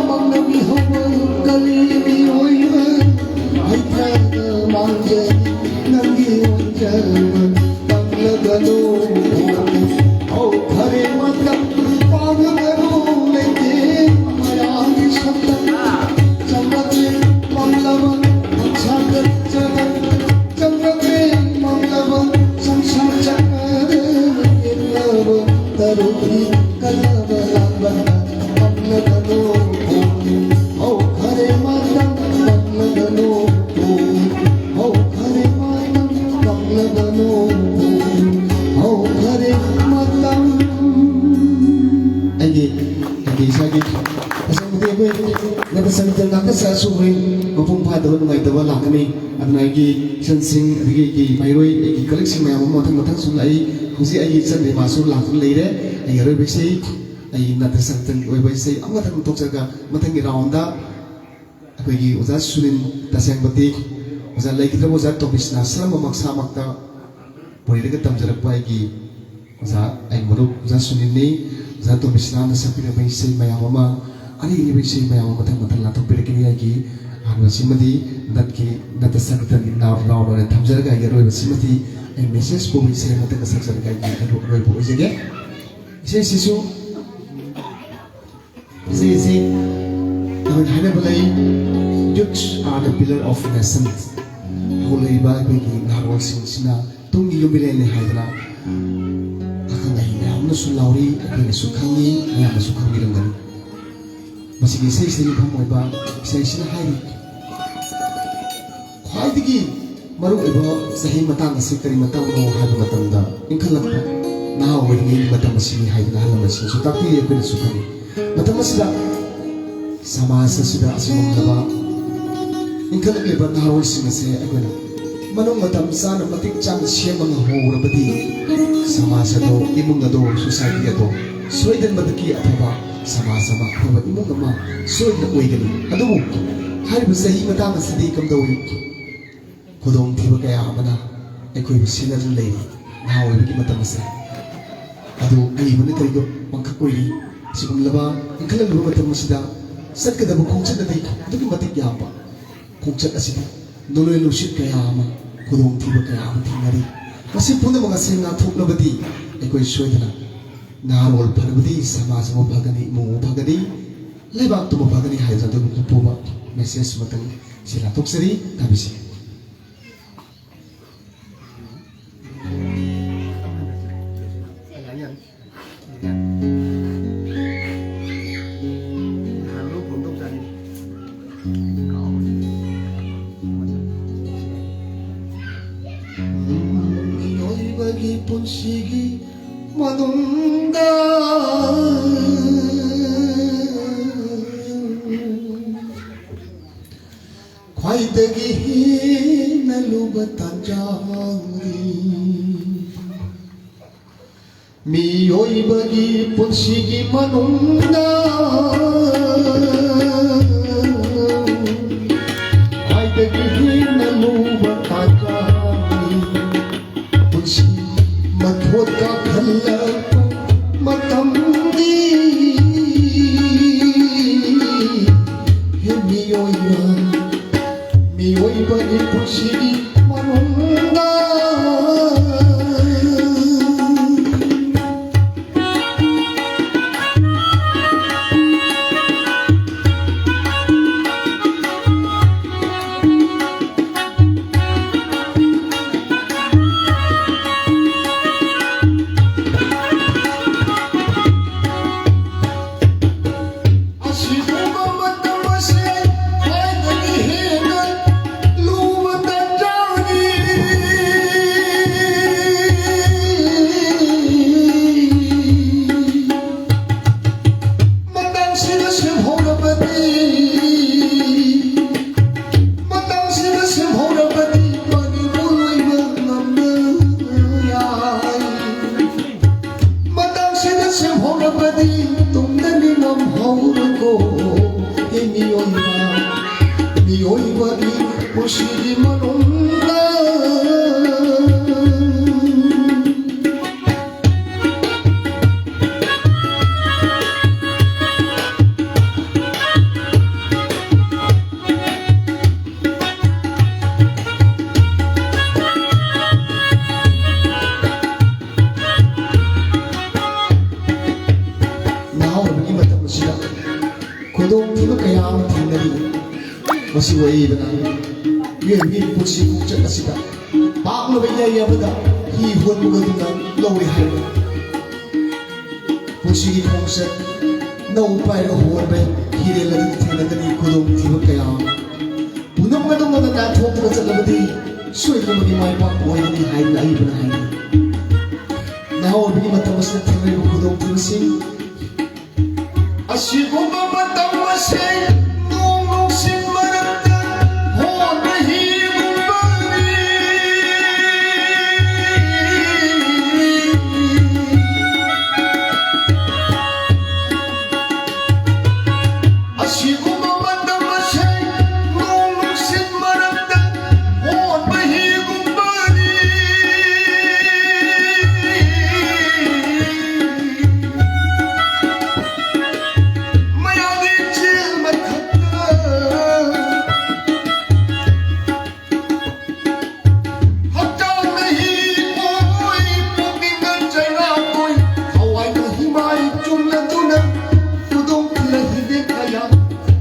ꯃꯪꯂꯕꯤ ꯍꯧꯒꯠꯂꯛꯂꯤ ꯑꯣꯏꯕ ꯍꯩꯊꯥꯅ ꯃꯥꯡꯖꯩ ꯅꯪꯒꯤ ꯑꯣꯟꯖꯕ ꯇꯝꯂꯒꯅꯨ꯫ ꯍꯧꯈꯔꯦ ꯃꯇꯝ ꯄꯥꯡꯒꯅꯨ ꯂꯩꯇꯦ ꯃꯌꯥꯝꯒꯤ ꯁꯛꯇꯝ ꯆꯝꯂꯛꯂꯦ ꯃꯪꯂꯕ ꯁꯪꯁꯥꯔꯗ ꯆꯠꯂꯛꯂꯦ ꯃꯪꯂꯕ ꯁꯪꯁꯥꯔ ꯆꯠꯂꯛꯂꯦ ꯌꯦꯠꯂꯕ ꯇꯔꯨꯛꯀꯤ ꯀꯜꯂꯕ ꯂꯥꯡꯕ ꯀꯝꯂꯒꯅꯨ ꯍꯧꯈꯔꯦ ꯃꯇꯝ ꯀꯝꯂꯒꯅꯨ ꯍꯧꯈꯔꯦ ꯃꯇꯝ ꯀꯝꯂꯒꯅꯨ ꯍꯧꯈꯔꯦ ꯃꯇꯝ꯫ ꯑꯩꯒꯤ ꯑꯩꯒꯤ ꯏꯁꯥꯒꯤ ꯑꯁꯦꯡꯕꯗꯤ ꯑꯩꯈꯣꯏ ꯅꯠꯇ ꯁꯪꯒꯤꯇ ꯉꯥꯛꯇ ꯁꯛꯑꯁꯨ ꯍꯣꯔꯦꯟ ꯃꯄꯨꯡ ꯐꯥꯗꯕ ꯅꯨꯡꯉꯥꯏꯇꯕ ꯂꯥꯛꯀꯅꯤ꯫ ꯑꯗꯨꯅ ꯑꯩꯒꯤ ꯏꯆꯟꯁꯤꯡ ꯑꯗꯒꯤ ꯑꯩꯒꯤ ꯃꯍꯩꯔꯣꯏ ꯑꯩꯒꯤ ꯀꯂꯤꯛꯁꯤꯡ ꯃꯌꯥꯝ ꯑꯃ ꯃꯊꯪ ꯃꯊꯪ ꯁꯨꯝ ꯂꯥꯛꯏ꯫ ꯍꯧꯖꯤꯛ ꯑꯩꯒꯤ ꯏꯆꯟ ꯔꯦꯃꯥꯁꯨ ꯂꯥꯛꯇꯨꯅ ꯂꯩꯔꯦ꯫ ꯑꯩꯒꯤ ꯑꯔꯣꯏꯕ ꯏꯁꯩ ꯑꯩꯒꯤ ꯅꯠꯇ ꯁꯪꯒꯤꯇꯒꯤ ꯑꯣꯏꯕ ꯏꯁꯩ ꯑꯃꯈꯛꯇꯪ ꯊꯣꯛꯆꯔꯒ ꯃꯊꯪꯒꯤ ꯔꯥꯎꯟꯗ ꯑꯩꯈꯣꯏꯒꯤ ꯑꯣꯖꯥ ꯁꯨꯅꯤꯜ ꯇꯁꯦꯡꯕꯗꯤ ꯑꯣꯖꯥ ꯂꯩꯈꯤꯗ꯭ꯔꯕ ꯑꯣꯖꯥ ꯇꯣꯝꯕꯤꯁꯅꯥ ꯁꯔꯝꯕ ꯃꯁꯥꯃꯛꯇ ꯄꯨꯔꯤꯔꯒ ꯇꯝꯖꯔꯛꯄ ꯑꯩꯒꯤ ꯑꯣꯖꯥ ꯑꯩ ꯃꯔꯨꯞ ꯑꯣꯖꯥ ꯁꯨꯅꯤꯜꯅꯤ꯫ ꯑꯣꯖꯥ ꯇꯣꯝꯕꯤꯁꯅꯥꯅ ꯁꯛꯄꯤꯔꯕ ꯏꯁꯩ ꯃꯌꯥꯝ ꯑꯃ ꯑꯔꯤ ꯑꯔꯤꯕ ꯏꯁꯩ ꯃꯌꯥꯝ ꯑꯃ ꯃꯊꯪ ꯃꯊꯪ ꯂꯥꯟꯊꯣꯛꯄꯤꯔꯛꯀꯅꯤ꯫ ꯑꯩꯒꯤ ꯑꯍꯥꯟꯕꯁꯤꯃꯗꯤ ꯅꯠꯀꯤ ꯅꯠꯇ ꯁꯪꯒꯤꯇꯒꯤ ꯔꯥꯎꯟ ꯑꯣꯏꯅ ꯊꯝꯖꯔꯒ ꯑꯩꯒꯤ ꯑꯔꯣꯏꯕꯁꯤꯃꯗꯤ ꯑꯩ ꯃꯦꯁꯦꯖ ꯄꯨꯕ ꯏꯁꯩ ꯑꯃꯇꯪꯒ ꯁꯛꯆꯔꯒ ꯑꯩꯒꯤ ꯑꯔꯣꯏꯕ ꯑꯣꯏꯖꯒꯦ꯫ ꯏꯁꯩꯁꯤꯁꯨ ꯏꯁꯩ ꯑꯁꯤ ꯑꯩꯈꯣꯏꯅ ꯍꯥꯏꯅꯕ ꯂꯩ, "Youth are the pillar of nation." ꯍꯧꯔꯛꯂꯤꯕ ꯑꯩꯈꯣꯏꯒꯤ ꯅꯍꯥꯔꯣꯜꯁꯤꯡꯁꯤꯅ ꯇꯨꯡꯒꯤ ꯌꯨꯝꯕꯤꯔꯦꯜꯅꯤ ꯍꯥꯏꯗꯅ ꯑꯈꯪ ꯑꯍꯩ ꯃꯌꯥꯝꯅꯁꯨ ꯂꯥꯎꯔꯤ, ꯑꯩꯈꯣꯏꯅꯁꯨ ꯈꯪꯉꯤ, ꯃꯌꯥꯝꯅꯁꯨ ꯈꯪꯕꯤꯔꯝꯒꯅꯤ꯫ ꯃꯁꯤꯒꯤ ꯏꯁꯩꯁꯤꯗ ꯌꯨꯝꯐꯝ ꯑꯣꯏꯕ ꯏꯁꯩꯁꯤꯅ ꯍꯥꯏꯔꯤ, ꯈ꯭ꯋꯥꯏꯗꯒꯤ ꯃꯔꯨꯑꯣꯏꯕ ꯆꯍꯤ ꯃꯇꯥꯡ ꯑꯁꯤ ꯀꯔꯤ ꯃꯇꯥꯡꯅꯣ ꯍꯥꯏꯕ ꯃꯇꯝꯗ, ꯏꯟꯈꯠꯂꯛꯄ ꯅꯍꯥ ꯑꯣꯏꯔꯤꯉꯩꯒꯤ ꯃꯇꯝ ꯑꯁꯤꯅꯤ ꯍꯥꯏꯗꯅ ꯑꯍꯜ ꯂꯃꯟꯁꯤꯡꯅꯁꯨ ꯇꯥꯛꯄꯤꯔꯤ, ꯑꯩꯈꯣꯏꯅꯁꯨ ꯈꯪꯏ꯫ ꯃꯇꯝ ꯑꯁꯤꯗ ꯁꯃꯥꯖ ꯑꯁꯤꯗ ꯑꯁꯤꯒꯨꯝꯂꯕ ꯏꯟꯈꯠꯂꯛꯂꯤꯕ ꯅꯍꯥꯔꯣꯜꯁꯤꯡ ꯑꯁꯦ ꯑꯩꯈꯣꯏꯅ ꯃꯅꯨꯡ ꯃꯇꯝ ꯆꯥꯅ ꯃꯇꯤꯛ ꯆꯥꯅ ꯁꯦꯝꯕ ꯉꯝꯍꯧꯔꯕꯗꯤ, ꯁꯃꯥꯖ ꯑꯗꯣ, ꯏꯃꯨꯡ ꯑꯗꯣ, ꯁꯣꯁꯥꯏꯇꯤ ꯑꯗꯣ ꯁꯣꯏꯗꯅꯃꯛꯀꯤ ꯑꯐꯕ ꯁꯃꯥꯖ ꯑꯃ, ꯑꯐꯕ ꯏꯃꯨꯡ ꯑꯃ ꯁꯣꯏꯗꯅ ꯑꯣꯏꯒꯅꯤ꯫ ꯑꯗꯨꯕꯨ ꯍꯥꯏꯔꯤꯕ ꯆꯍꯤ ꯃꯇꯥꯡ ꯑꯁꯤꯗꯤ ꯀꯝꯗꯧꯏ? ꯈꯨꯗꯣꯡꯊꯤꯕ ꯀꯌꯥ ꯑꯃꯅ ꯑꯩꯈꯣꯏꯕꯨ ꯁꯦꯟꯅꯗꯨꯅ ꯂꯩꯔꯤ꯫ ꯅꯍꯥ ꯑꯣꯏꯕꯒꯤ ꯃꯇꯝ ꯑꯁꯦ ꯑꯗꯨ ꯑꯏꯕꯅ ꯀꯔꯤꯒꯨꯝꯕ ꯄꯥꯡꯈꯛ ꯑꯣꯏꯔꯤ꯫ ꯑꯁꯤꯒꯨꯝꯂꯕ ꯏꯟꯈꯠꯂꯛꯂꯤꯕ ꯃꯇꯝ ꯑꯁꯤꯗ ꯆꯠꯀꯗꯕ ꯈꯣꯡꯆꯠ ꯑꯗꯤ ꯑꯗꯨꯛꯀꯤ ꯃꯇꯤꯛ ꯌꯥꯝꯕ꯫ ꯈꯣꯡꯆꯠ ꯑꯁꯤꯗ ꯅꯣꯡꯂꯩ ꯅꯨꯡꯁꯤꯠ ꯀꯌꯥ ꯑꯃ, ꯈꯨꯗꯣꯡꯊꯤꯕ ꯀꯌꯥ ꯑꯃ ꯊꯦꯡꯅꯔꯤ꯫ ꯃꯁꯤ ꯄꯨꯝꯅꯃꯛ ꯑꯁꯤ ꯉꯥꯛꯊꯣꯛꯅꯕꯗꯤ ꯑꯩꯈꯣꯏ ꯁꯣꯏꯗꯅ ꯅꯍꯥꯔꯣꯜ ꯐꯔꯕꯗꯤ ꯁꯃꯥꯖ ꯑꯃ ꯐꯒꯅꯤ, ꯏꯃꯨꯡ ꯑꯃ ꯐꯒꯅꯤ, ꯂꯩꯕꯥꯛꯇꯨ ꯑꯃ ꯐꯒꯅꯤ ꯍꯥꯏꯗꯅ ꯑꯗꯨꯒꯨꯝꯕ ꯃꯦꯁꯦꯖ ꯑꯃꯇꯪ ꯁꯤ ꯂꯥꯟꯊꯣꯛꯆꯔꯤ꯫ ꯇꯥꯕꯤꯁꯤ꯫ ꯃꯤꯑꯣꯏꯕꯒꯤ ꯄꯨꯟꯁꯤꯒꯤ ꯃꯅꯨꯡꯗ ꯈ꯭ꯋꯥꯏꯗꯒꯤ ꯍꯦꯟꯅ ꯂꯨꯕ ꯇꯥꯟꯖꯥꯅꯤ꯫ ꯃꯤꯑꯣꯏꯕꯒꯤ ꯄꯨꯟꯁꯤꯒꯤ ꯃꯅꯨꯡꯗ ꯈ꯭ꯋꯥꯏꯗꯒꯤ ꯍꯦꯟꯅ ꯂꯨꯕ ꯇꯥꯟꯖꯥꯅꯤ꯫ ꯄꯨꯟꯁꯤ ꯃꯊꯣꯠ ꯀꯥꯈꯠꯂꯛꯄ ꯃꯇꯝꯗꯤ, ꯍꯦ ꯃꯤꯑꯣꯏꯕ, ꯃꯤꯑꯣꯏꯕꯒꯤ ꯄꯨꯟꯁꯤꯒꯤ ꯃꯅꯨꯡꯗ ꯈꯨꯗꯣꯡꯊꯤꯕ ꯀꯌꯥ ꯑꯃ ꯊꯦꯡꯅꯔꯤ꯫ ꯃꯁꯤꯕꯨ ꯑꯏꯕꯅ ꯃꯤꯑꯣꯏꯕꯒꯤ ꯄꯨꯟꯁꯤ ꯈꯣꯡꯆꯠ ꯑꯁꯤꯗ ꯄꯥꯛꯂꯕ ꯏꯌꯥꯏ ꯑꯃꯗ ꯍꯤ ꯍꯣꯟꯕꯒꯨꯝꯅ ꯂꯧꯏ ꯍꯥꯏꯕ꯫ ꯄꯨꯟꯁꯤꯒꯤ ꯈꯣꯡꯆꯠ ꯅꯧ ꯄꯥꯏꯔ ꯍꯣꯟꯕ ꯍꯤꯔꯦꯜ ꯑꯗꯨ ꯊꯦꯡꯅꯒꯅꯤ ꯈꯨꯗꯣꯡꯊꯤꯕ ꯀꯌꯥ ꯑꯃ꯫ ꯄꯨꯝꯅꯃꯛ ꯑꯗꯨꯝ ꯉꯝꯅ ꯅꯥꯟꯊꯣꯛꯇꯨꯅ ꯆꯠꯂꯕꯗꯤ ꯁꯣꯏꯗꯅꯃꯛꯀꯤ ꯃꯥꯏ ꯄꯥꯛꯄ ꯑꯣꯏꯒꯅꯤ ꯍꯥꯏꯗꯨꯅ ꯑꯏꯕꯅ ꯍꯥꯏꯅꯩ꯫ ꯅꯍꯥ ꯑꯣꯏꯕꯒꯤ ꯃꯇꯝ ꯑꯁꯤꯗ ꯊꯦꯡꯅꯔꯤꯕ ꯈꯨꯗꯣꯡꯊꯤꯕꯁꯤꯡ ꯑꯁꯤꯒꯨꯝꯕ ꯃꯇꯝ ꯑꯁꯤ ꯅꯣꯡ ꯅꯨꯡꯁꯤꯠ ꯃꯔꯛꯇ ꯍꯣꯟꯕ ꯍꯤꯒꯨꯝꯕꯅꯤ꯫ ꯑꯁꯤꯒꯨꯝꯕ ꯃꯇꯝ ꯑꯁꯤ ꯅꯣꯡ ꯅꯨꯡꯁꯤꯠ ꯃꯔꯛꯇ ꯍꯣꯟꯕ ꯍꯤꯒꯨꯝꯕꯅꯤ꯫ ꯃꯌꯥꯝꯒꯤ ꯆꯦꯜ ꯃꯊꯛꯇ ꯍꯛꯆꯥꯡꯅ ꯍꯤ ꯑꯣꯏ, ꯄꯨꯛꯅꯤꯡꯅ ꯆꯩꯔꯥꯛ ꯑꯣꯏ, ꯊꯋꯥꯏꯅ ꯍꯤꯃꯥꯏ ꯆꯨꯝꯂꯗꯨꯅ, ꯈꯨꯗꯣꯡꯊꯤꯅ ꯍꯤꯗꯦ ꯀꯌꯥ,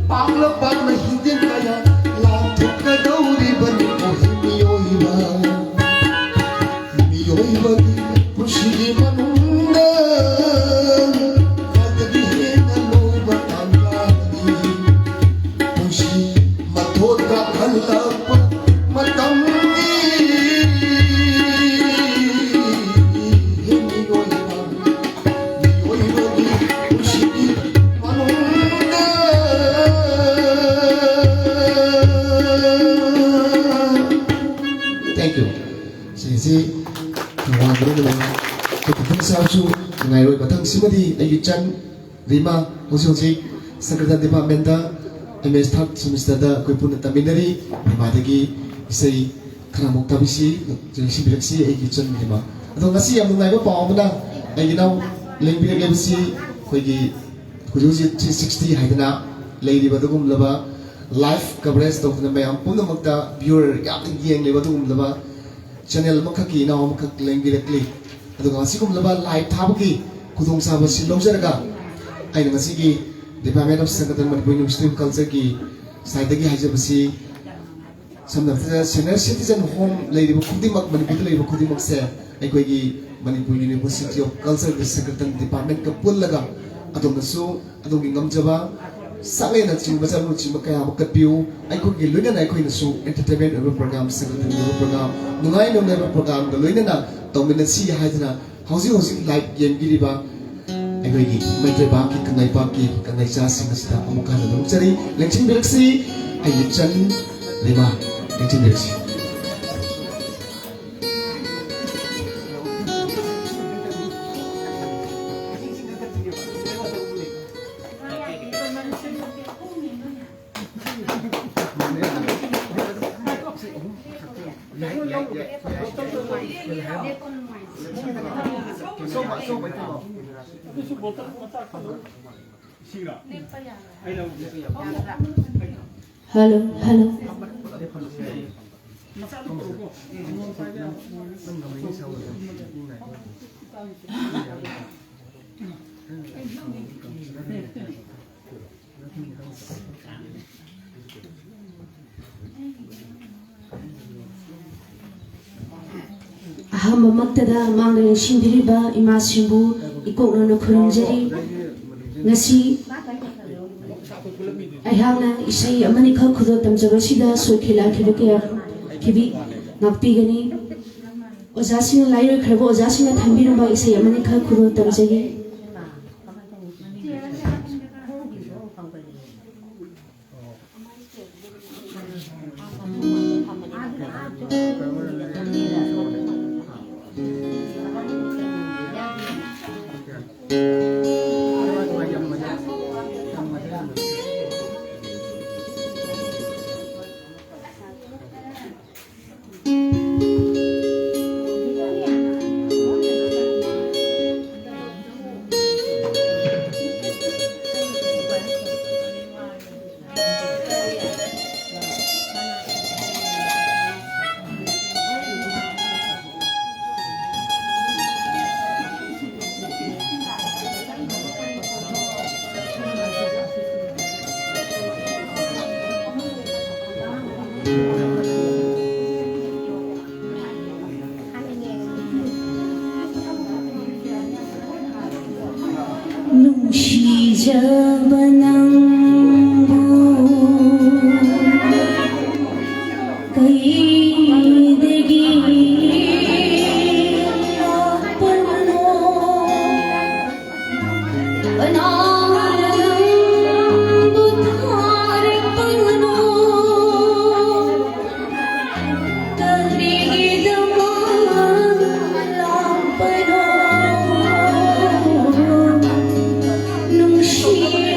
ꯄꯥꯛꯂ ꯄꯥꯛꯂ ꯍꯤꯗꯦ ꯀꯌꯥ, ꯂꯥꯟꯊꯣꯛꯀꯗꯧꯔꯤꯕꯅꯤ ꯃꯤꯑꯣꯏꯕ꯫ ꯃꯤꯑꯣꯏꯕꯒꯤ ꯄꯨꯟꯁꯤꯒꯤ ꯃꯅꯨꯡꯗ ꯈ꯭ꯋꯥꯏꯗꯒꯤ ꯍꯦꯟꯅ ꯂꯨꯕ ꯇꯥꯟꯖꯥꯅꯤ꯫ ꯄꯨꯟꯁꯤ ꯃꯊꯣꯟ ꯀꯥꯞꯍꯜꯂꯛꯄ ꯃꯇꯝꯅꯤ꯫ ꯍꯦ ꯃꯤꯑꯣꯏꯕ, ꯃꯤꯑꯣꯏꯕꯒꯤ ꯄꯨꯟꯁꯤꯒꯤ ꯃꯅꯨꯡꯗ꯫ Thank you꯫ ꯁꯤꯁꯤ ꯋꯥꯡꯕꯅ ꯅꯨꯡꯉꯥꯏ꯫ ꯑꯩꯈꯣꯏ ꯈꯨꯐꯝ ꯁꯥꯕꯁꯨ ꯅꯨꯡꯉꯥꯏꯔꯣꯏ꯫ ꯃꯊꯪꯁꯤꯃꯗꯤ ꯑꯩꯒꯤ ꯏꯆꯟ ꯔꯤꯃꯥ, ꯍꯧꯖꯤꯛ ꯍꯧꯖꯤꯛ ꯁꯪꯀ꯭ꯔꯤꯇꯟ ꯗꯤꯄꯥꯔꯠꯃꯦꯟꯗ ꯑꯦꯝ ꯑꯦꯁ ꯊꯥꯔꯠ ꯁꯦꯃꯤꯁꯇꯔꯗ ꯑꯩꯈꯣꯏ ꯄꯨꯟꯅ ꯇꯝꯃꯤꯟꯅꯔꯤ꯫ ꯔꯤꯃꯥꯗꯒꯤ ꯏꯁꯩ ꯈꯔ ꯑꯃꯨꯛ ꯇꯥꯕꯤꯁꯤ, ꯌꯦꯡꯁꯤꯟꯕꯤꯔꯛꯁꯤ ꯑꯩꯒꯤ ꯏꯆꯟ ꯔꯤꯃꯥ꯫ ꯑꯗꯣ ꯉꯁꯤ ꯌꯥꯝ ꯅꯨꯡꯉꯥꯏꯕ ꯄꯥꯎ ꯑꯃꯅ ꯑꯩꯒꯤ ꯏꯅꯥꯎ ꯂꯦꯡꯕꯤꯔꯛꯂꯤꯕꯁꯤ ꯑꯩꯈꯣꯏꯒꯤ ꯍꯧꯖꯤꯛ ꯍꯧꯖꯤꯛ ꯊ꯭ꯔꯤ ꯁꯤꯛꯁꯇꯤ ꯍꯥꯏꯗꯅ ꯂꯩꯔꯤꯕ ꯑꯗꯨꯒꯨꯝꯂꯕ ꯂꯥꯏꯚ ꯀꯚꯔꯦꯖ ꯇꯧꯗꯨꯅ ꯃꯌꯥꯝ ꯄꯨꯝꯅꯃꯛꯇ ꯚ꯭ꯌꯨꯋꯔ ꯌꯥꯝꯅ ꯌꯦꯡꯂꯤꯕ ꯑꯗꯨꯒꯨꯝꯂꯕ ꯆꯦꯅꯦꯜ ꯑꯃꯈꯛꯀꯤ ꯏꯅꯥꯎ ꯑꯃꯈꯛ ꯂꯦꯡꯕꯤꯔꯛꯂꯤ꯫ ꯑꯗꯨꯒ ꯑꯁꯤꯒꯨꯝꯂꯕ ꯂꯥꯏꯚ ꯊꯥꯕꯒꯤ ꯈꯨꯗꯣꯡꯆꯥꯕ ꯑꯁꯤ ꯂꯧꯖꯔꯒ ꯑꯩꯅ ꯉꯁꯤꯒꯤ Department of Sankirtan Manipur University of Culture ꯒꯤ ꯁꯥꯏꯠꯇꯒꯤ ꯍꯥꯏꯖꯕꯁꯤ, ꯁꯝꯅ ꯍꯥꯏꯔꯕꯗ senior citizen home ꯂꯩꯔꯤꯕ ꯈꯨꯗꯤꯡꯃꯛ, ꯃꯅꯤꯄꯨꯔꯗ ꯂꯩꯔꯤꯕ ꯈꯨꯗꯤꯡꯃꯛꯁꯦ ꯑꯩꯈꯣꯏꯒꯤ Manipur University of Culture ꯒꯤ Sankirtan department ꯀ ꯄꯨꯜꯂꯒ ꯑꯗꯣꯝꯅꯁꯨ ꯑꯗꯣꯝꯒꯤ ꯉꯝꯖꯕ ꯁꯛꯂꯦꯟꯅꯆꯤꯡꯕ, ꯆꯠꯅꯆꯤꯡꯕ ꯀꯌꯥ ꯑꯃ ꯀꯠꯄꯤꯌꯨ꯫ ꯑꯩꯈꯣꯏꯒꯤ ꯂꯣꯏꯅꯅ ꯑꯩꯈꯣꯏꯅꯁꯨ entertainment ꯑꯣꯏꯕ program, Sankirtan ꯒꯤ ꯑꯣꯏꯕ program, ꯅꯨꯡꯉꯥꯏ ꯅꯨꯡꯉꯥꯏꯕ program ꯒ ꯂꯣꯏꯅꯅ ꯇꯧꯃꯤꯟꯅꯁꯤ ꯍꯥꯏꯗꯅ ꯍꯧꯖꯤꯛ ꯍꯧꯖꯤꯛ live ꯌꯦꯡꯕꯤꯔꯤꯕ ꯑꯩꯈꯣꯏꯒꯤ ꯃꯩꯇꯩꯕꯥꯛꯀꯤ ꯀꯪꯂꯩꯄꯥꯛꯀꯤ ꯀꯪꯂꯩꯆꯥꯁꯤꯡ ꯑꯁꯤꯗ ꯑꯃꯨꯛ ꯍꯟꯅ ꯅꯣꯛꯆꯔꯤ꯫ ꯂꯦꯡꯁꯤꯟꯕꯤꯔꯛꯁꯤ, ꯑꯩ ꯏꯆꯟ ꯂꯩꯃ, ꯂꯦꯡꯁꯤꯟꯕꯤꯔꯛꯁꯤ꯫ Hello, hello. ꯑꯍꯥꯟꯕꯃꯛꯇꯗ ꯃꯥꯡꯗ ꯂꯦꯡꯁꯤꯟꯕꯤꯔꯤꯕ ꯏꯃꯥꯁꯤꯡꯕꯨ ꯏꯀꯣꯛꯅꯅ ꯈꯨꯔꯨꯝꯖꯔꯤ꯫ ꯉꯁꯤ ꯑꯩꯍꯥꯛꯅ ꯏꯁꯩ ꯑꯃꯅꯤꯈꯛ ꯈꯨꯗꯣꯜ ꯇꯝꯖꯕꯁꯤꯗ ꯁꯣꯏꯈꯤ ꯂꯥꯛꯈꯤꯕ ꯀꯌꯥ ꯈꯤꯕꯤ ꯉꯥꯛꯄꯤꯒꯅꯤ꯫ ꯑꯣꯖꯥꯁꯤꯡꯅ, ꯂꯥꯏꯔꯣꯏꯈ꯭ꯔꯕ ꯑꯣꯖꯥꯁꯤꯡꯅ ꯊꯝꯕꯤꯔꯝꯕ ꯏꯁꯩ ꯑꯃꯅꯤꯈꯛ ꯈꯨꯗꯣꯜ ꯇꯝꯖꯒꯦ꯫ ꯅꯨꯡꯁꯤꯖꯕ ꯅꯪꯕꯨ ꯀꯩꯗꯒꯤ ꯂꯥꯛꯄꯅꯣ? ꯀꯅꯥꯅ ꯅꯪꯕꯨ ꯊꯥꯔꯛꯄꯅꯣ? ꯀꯔꯤꯒꯤꯗꯃꯛ ꯂꯥꯛꯄꯅꯣ? ꯅꯨꯡꯁꯤ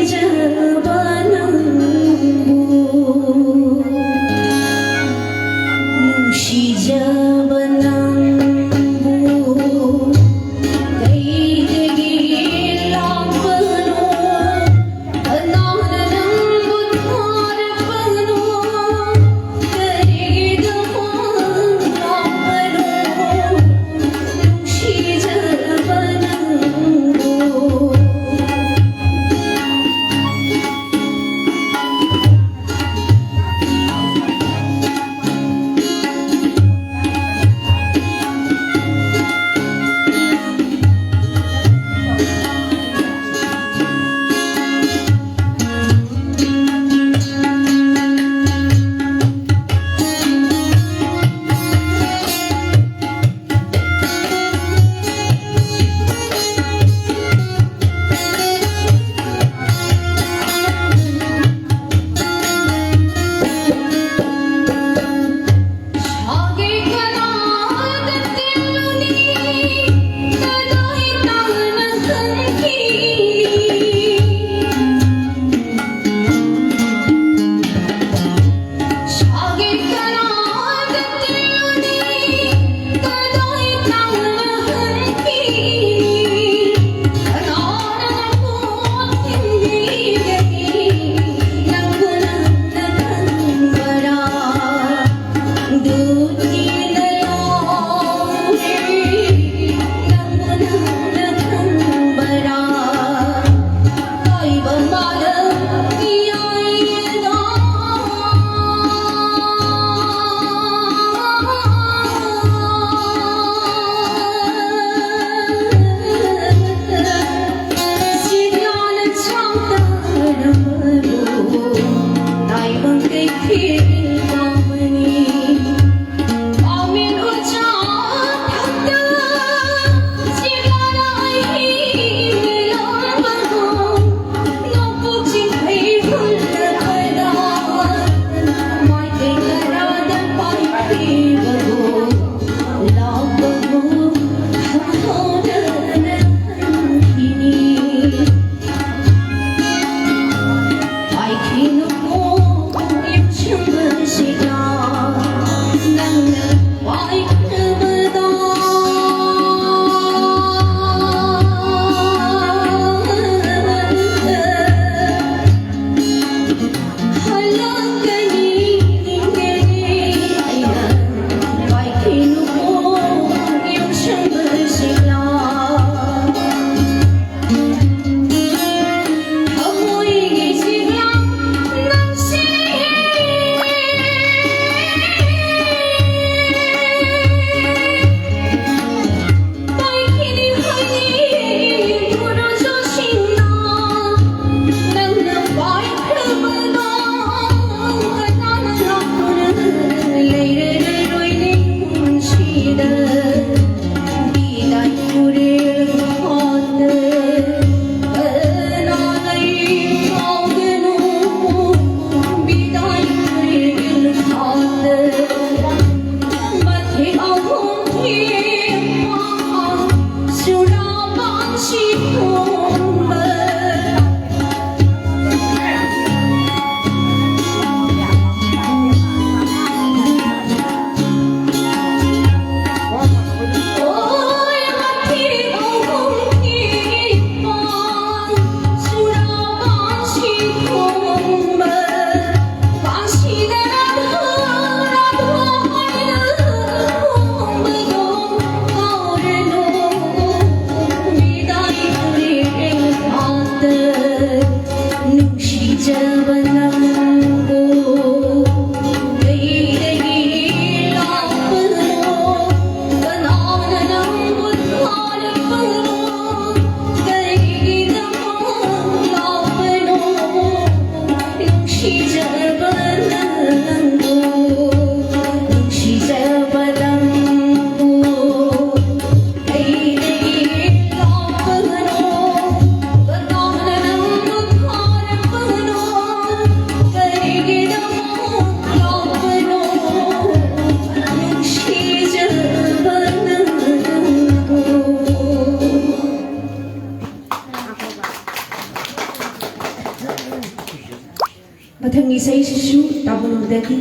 ꯃꯊꯪꯒꯤ ꯏꯁꯩꯁꯤꯁꯨ ꯇꯥꯕꯨꯡꯂꯣꯡꯗꯒꯤ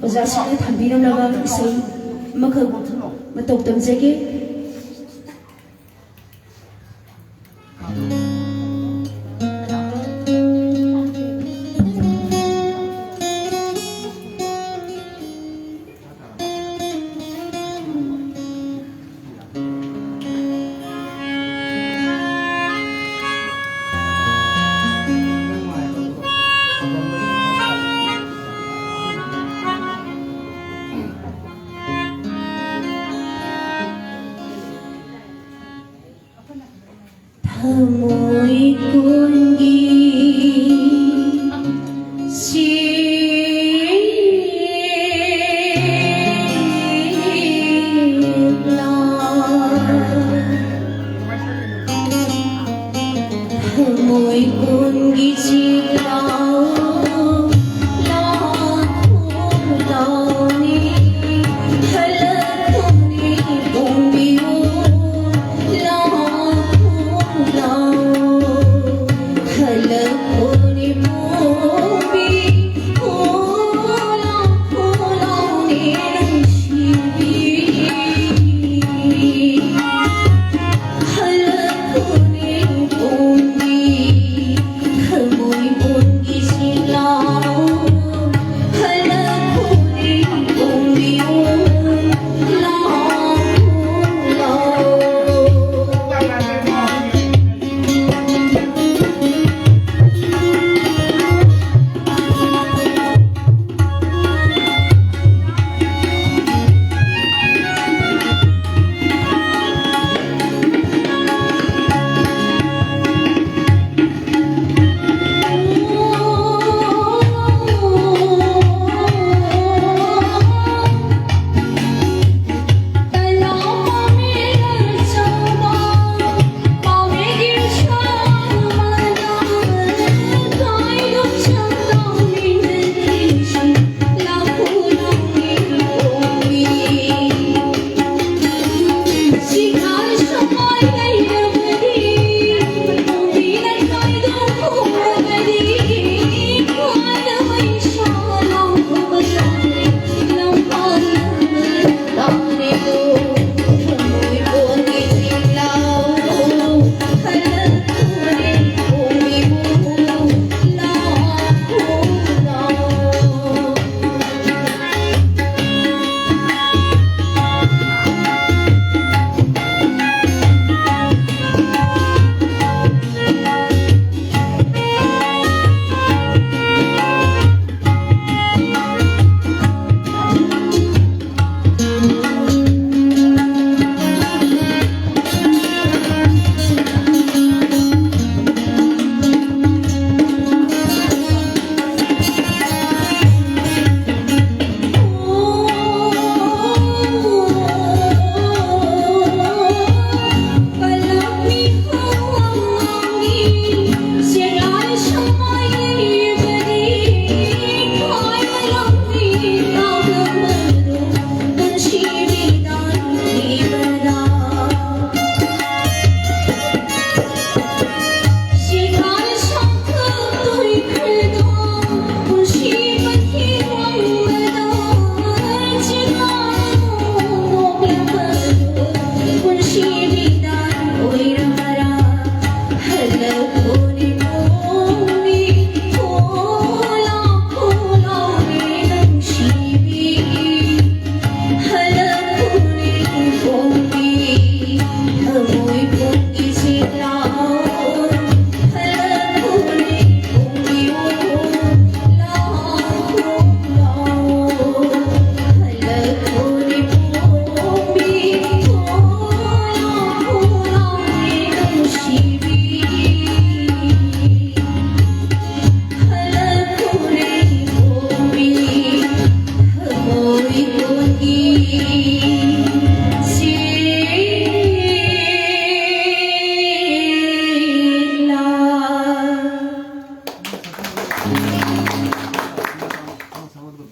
ꯑꯣꯖꯥꯁꯤꯡꯅ ꯊꯝꯕꯤꯔꯝꯂꯕ ꯏꯁꯩ ꯑꯃꯈꯛ ꯃꯇꯧ ꯇꯝꯖꯒꯦ꯫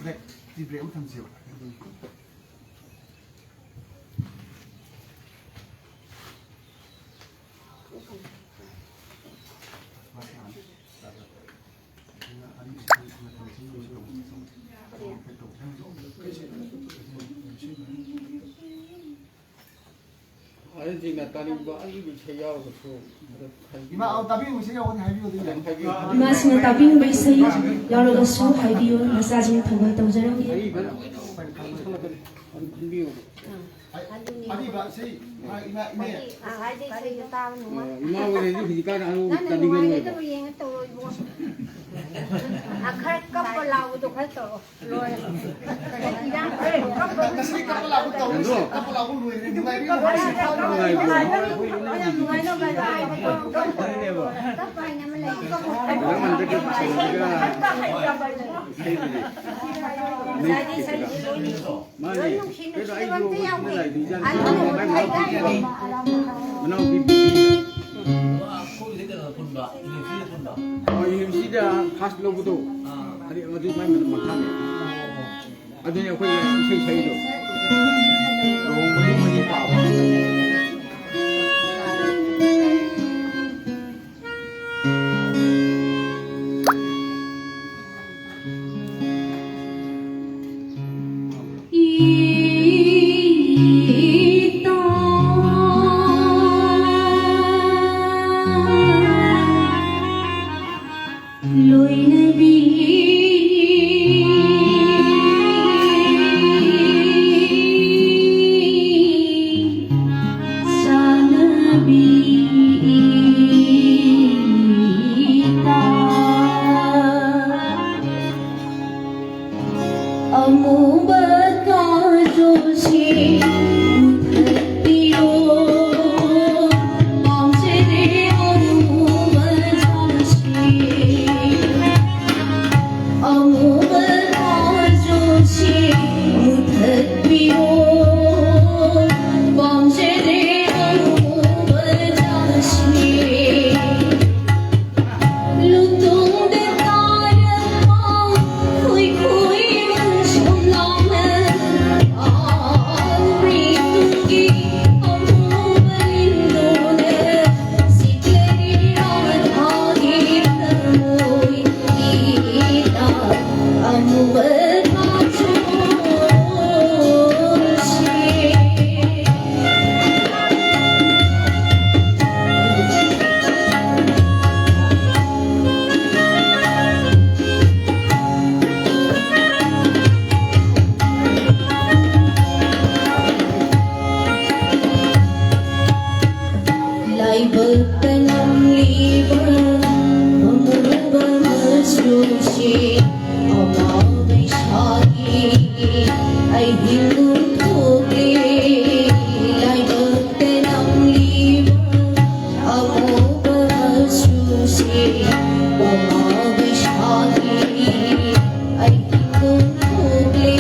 ꯕ꯭ꯔꯦꯛ, ꯇꯤ ꯕ꯭ꯔꯦꯛ ꯑꯃ ꯊꯝꯁꯦꯕ꯫ ꯑꯍꯟꯁꯤꯡꯅ ꯇꯥꯅꯤꯡꯕ ꯑꯔꯤꯕ ꯏꯁꯩ ꯌꯥꯎꯔꯒꯁꯨ ꯑꯗꯨꯝ ꯍꯥꯏꯕꯤꯌꯨ꯫ ꯏꯃꯥ, ꯑꯧ, ꯇꯥꯕꯤꯅꯤꯡꯕ ꯏꯁꯩ ꯌꯥꯎꯔꯒꯗꯤ ꯍꯥꯏꯕꯤꯌꯨ, ꯑꯗꯨꯝ ꯌꯥꯏ꯫ ꯑꯗꯨꯝ ꯍꯥꯏꯕꯤꯌꯨ꯫ ꯏꯃꯥꯁꯤꯡꯅ ꯇꯥꯕꯤꯅꯤꯡꯕ ꯏꯁꯩ ꯌꯥꯎꯔꯒꯁꯨ ꯍꯥꯏꯕꯤꯌꯨ, ꯅꯆꯥꯁꯤꯡ ꯊꯧꯒꯜ ꯇꯧꯖꯔꯝꯒꯦ꯫ ꯑꯔꯤꯕ ꯑꯗꯨꯝ ꯈꯟꯕꯤꯌꯨ꯫ ꯑꯔꯤꯕ ꯏꯁꯩ, ꯏꯃꯥ, ꯏꯃꯥ, ꯏꯃꯦ꯫ ꯑ, ꯍꯥꯏꯗꯤ ꯏꯁꯩꯗꯣ ꯇꯥꯕ ꯅꯨꯡꯉꯥꯏ꯫ ꯑ, ꯏꯃꯥ ꯍꯣꯏꯅꯗꯤ ꯍꯧꯖꯤꯛꯀꯥꯟ ꯑꯔꯨꯕ ꯅꯪꯅ ꯇꯥꯅꯤꯡꯉꯔꯣꯏꯕ꯫ ꯅꯨꯡꯉꯥꯏꯒꯗꯕ ꯌꯦꯡꯉ ꯇꯧꯔꯣ, ꯏꯕꯨꯡꯉꯣ꯫ ꯑ, ꯈꯔ ꯀꯞꯄ ꯂꯥꯎꯕꯗꯣ ꯈꯔ ꯇꯧꯔꯣ꯫ ꯂꯣꯏꯔꯦ꯫ ꯉꯁꯤ ꯀꯞꯄ ꯂꯥꯎꯕ ꯇꯧꯔꯣ꯫ ꯀꯞꯄ ꯂꯥꯎꯕ ꯂꯣꯏꯔꯦ꯫ ꯅꯨꯡꯉꯥꯏꯕꯤꯌꯨ꯫ ꯅꯨꯡꯉꯥꯏꯕꯤꯌꯨ꯫ ꯀꯞꯄ ꯍꯥꯏꯅ ꯑꯃ ꯂꯩ꯫ ꯃꯦꯗꯥꯝ ꯍꯟꯗꯛꯀꯤ ꯀꯩꯅꯣꯁꯤꯒ ꯏꯁꯩꯗꯨꯗꯤ꯫ ꯃꯥꯅꯦ꯫ ꯀꯩꯅꯣ ꯑꯩꯁꯨ ꯍꯣꯁꯇꯦꯜ ꯂꯥꯏꯕ꯭ꯔꯦꯔꯤ ꯆꯠꯂꯤ꯫ ꯃꯅꯥꯎꯄꯤ ꯕꯤꯕꯤꯗ꯫ ꯑ, ꯌꯨꯅꯤꯚꯔꯁꯤꯇꯤꯗ ꯐꯥꯔꯁ ꯂꯧꯕꯗꯣ꯫ ꯑꯗꯨ, ꯑꯗꯨ ꯃꯥꯏ ꯃꯈꯥꯅꯦ꯫ ꯑꯗꯨꯅꯤ ꯑꯩꯈꯣꯏ ꯏꯁꯩ ꯁꯛꯏꯗꯣ꯫ ꯂꯨꯍꯣꯡꯕꯒꯤ ꯃꯅꯤ ꯄꯥꯕ꯫ ꯂꯣꯏꯅꯕꯤ ꯆꯥꯅꯕꯤ ꯏꯇꯥ ꯑꯃꯨꯕ ꯀꯥꯖꯣꯜꯁꯦ ꯃꯨꯊꯠꯄꯤꯌꯣ, ꯄꯥꯝꯖꯔꯦ ꯑꯃꯨꯕ ꯖꯥꯜꯁꯦ꯫ ꯑꯃꯨꯕ ꯀꯥꯖꯣꯜꯁꯦ ꯃꯨꯊꯠꯄꯤꯌꯣ, ꯄꯥꯝꯖꯔꯦ ꯑꯃꯨꯕ ꯖꯥꯜꯁꯦ꯫ ꯂꯨꯇꯣꯡꯗ ꯇꯥꯔꯦ ꯂꯥꯏꯕꯛꯇ ꯅꯝꯂꯤꯕ ꯑꯃꯨꯕ ꯃꯆꯨꯁꯤ ꯑꯃꯥꯎ ꯃꯩꯁꯥꯒꯤ ꯑꯍꯤꯡꯒꯨꯝ ꯊꯣꯛꯂꯦ꯫ ꯂꯥꯏꯕꯛꯇ ꯅꯝꯂꯤꯕ ꯑꯃꯨꯕ ꯃꯆꯨꯁꯤ ꯑꯃꯥꯎ ꯃꯩꯁꯥꯒꯤ ꯑꯍꯤꯡꯒꯨꯝ ꯊꯣꯛꯂꯦ꯫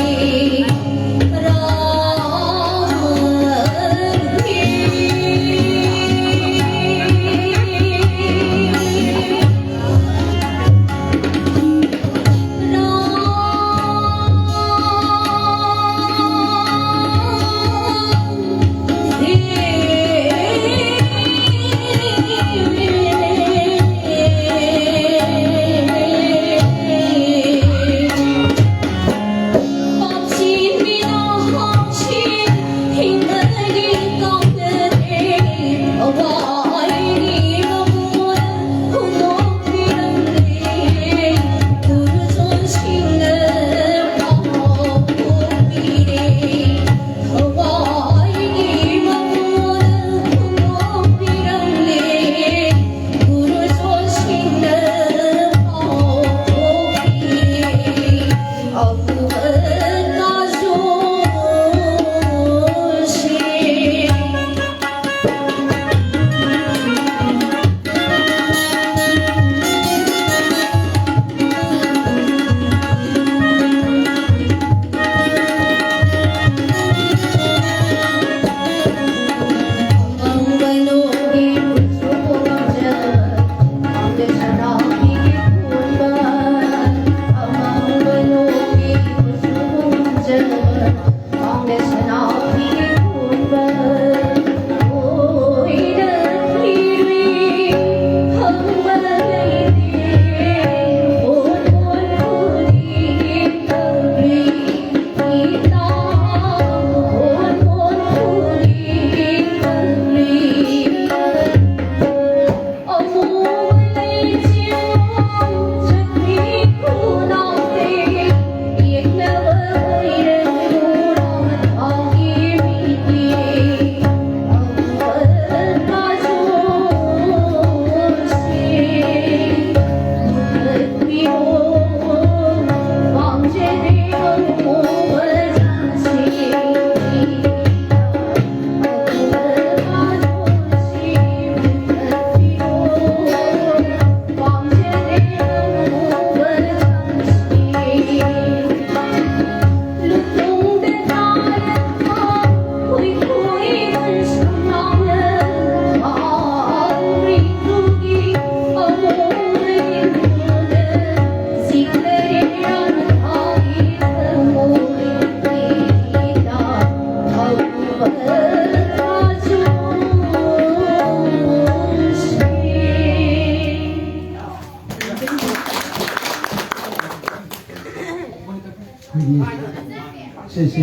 ꯁꯤꯁꯤ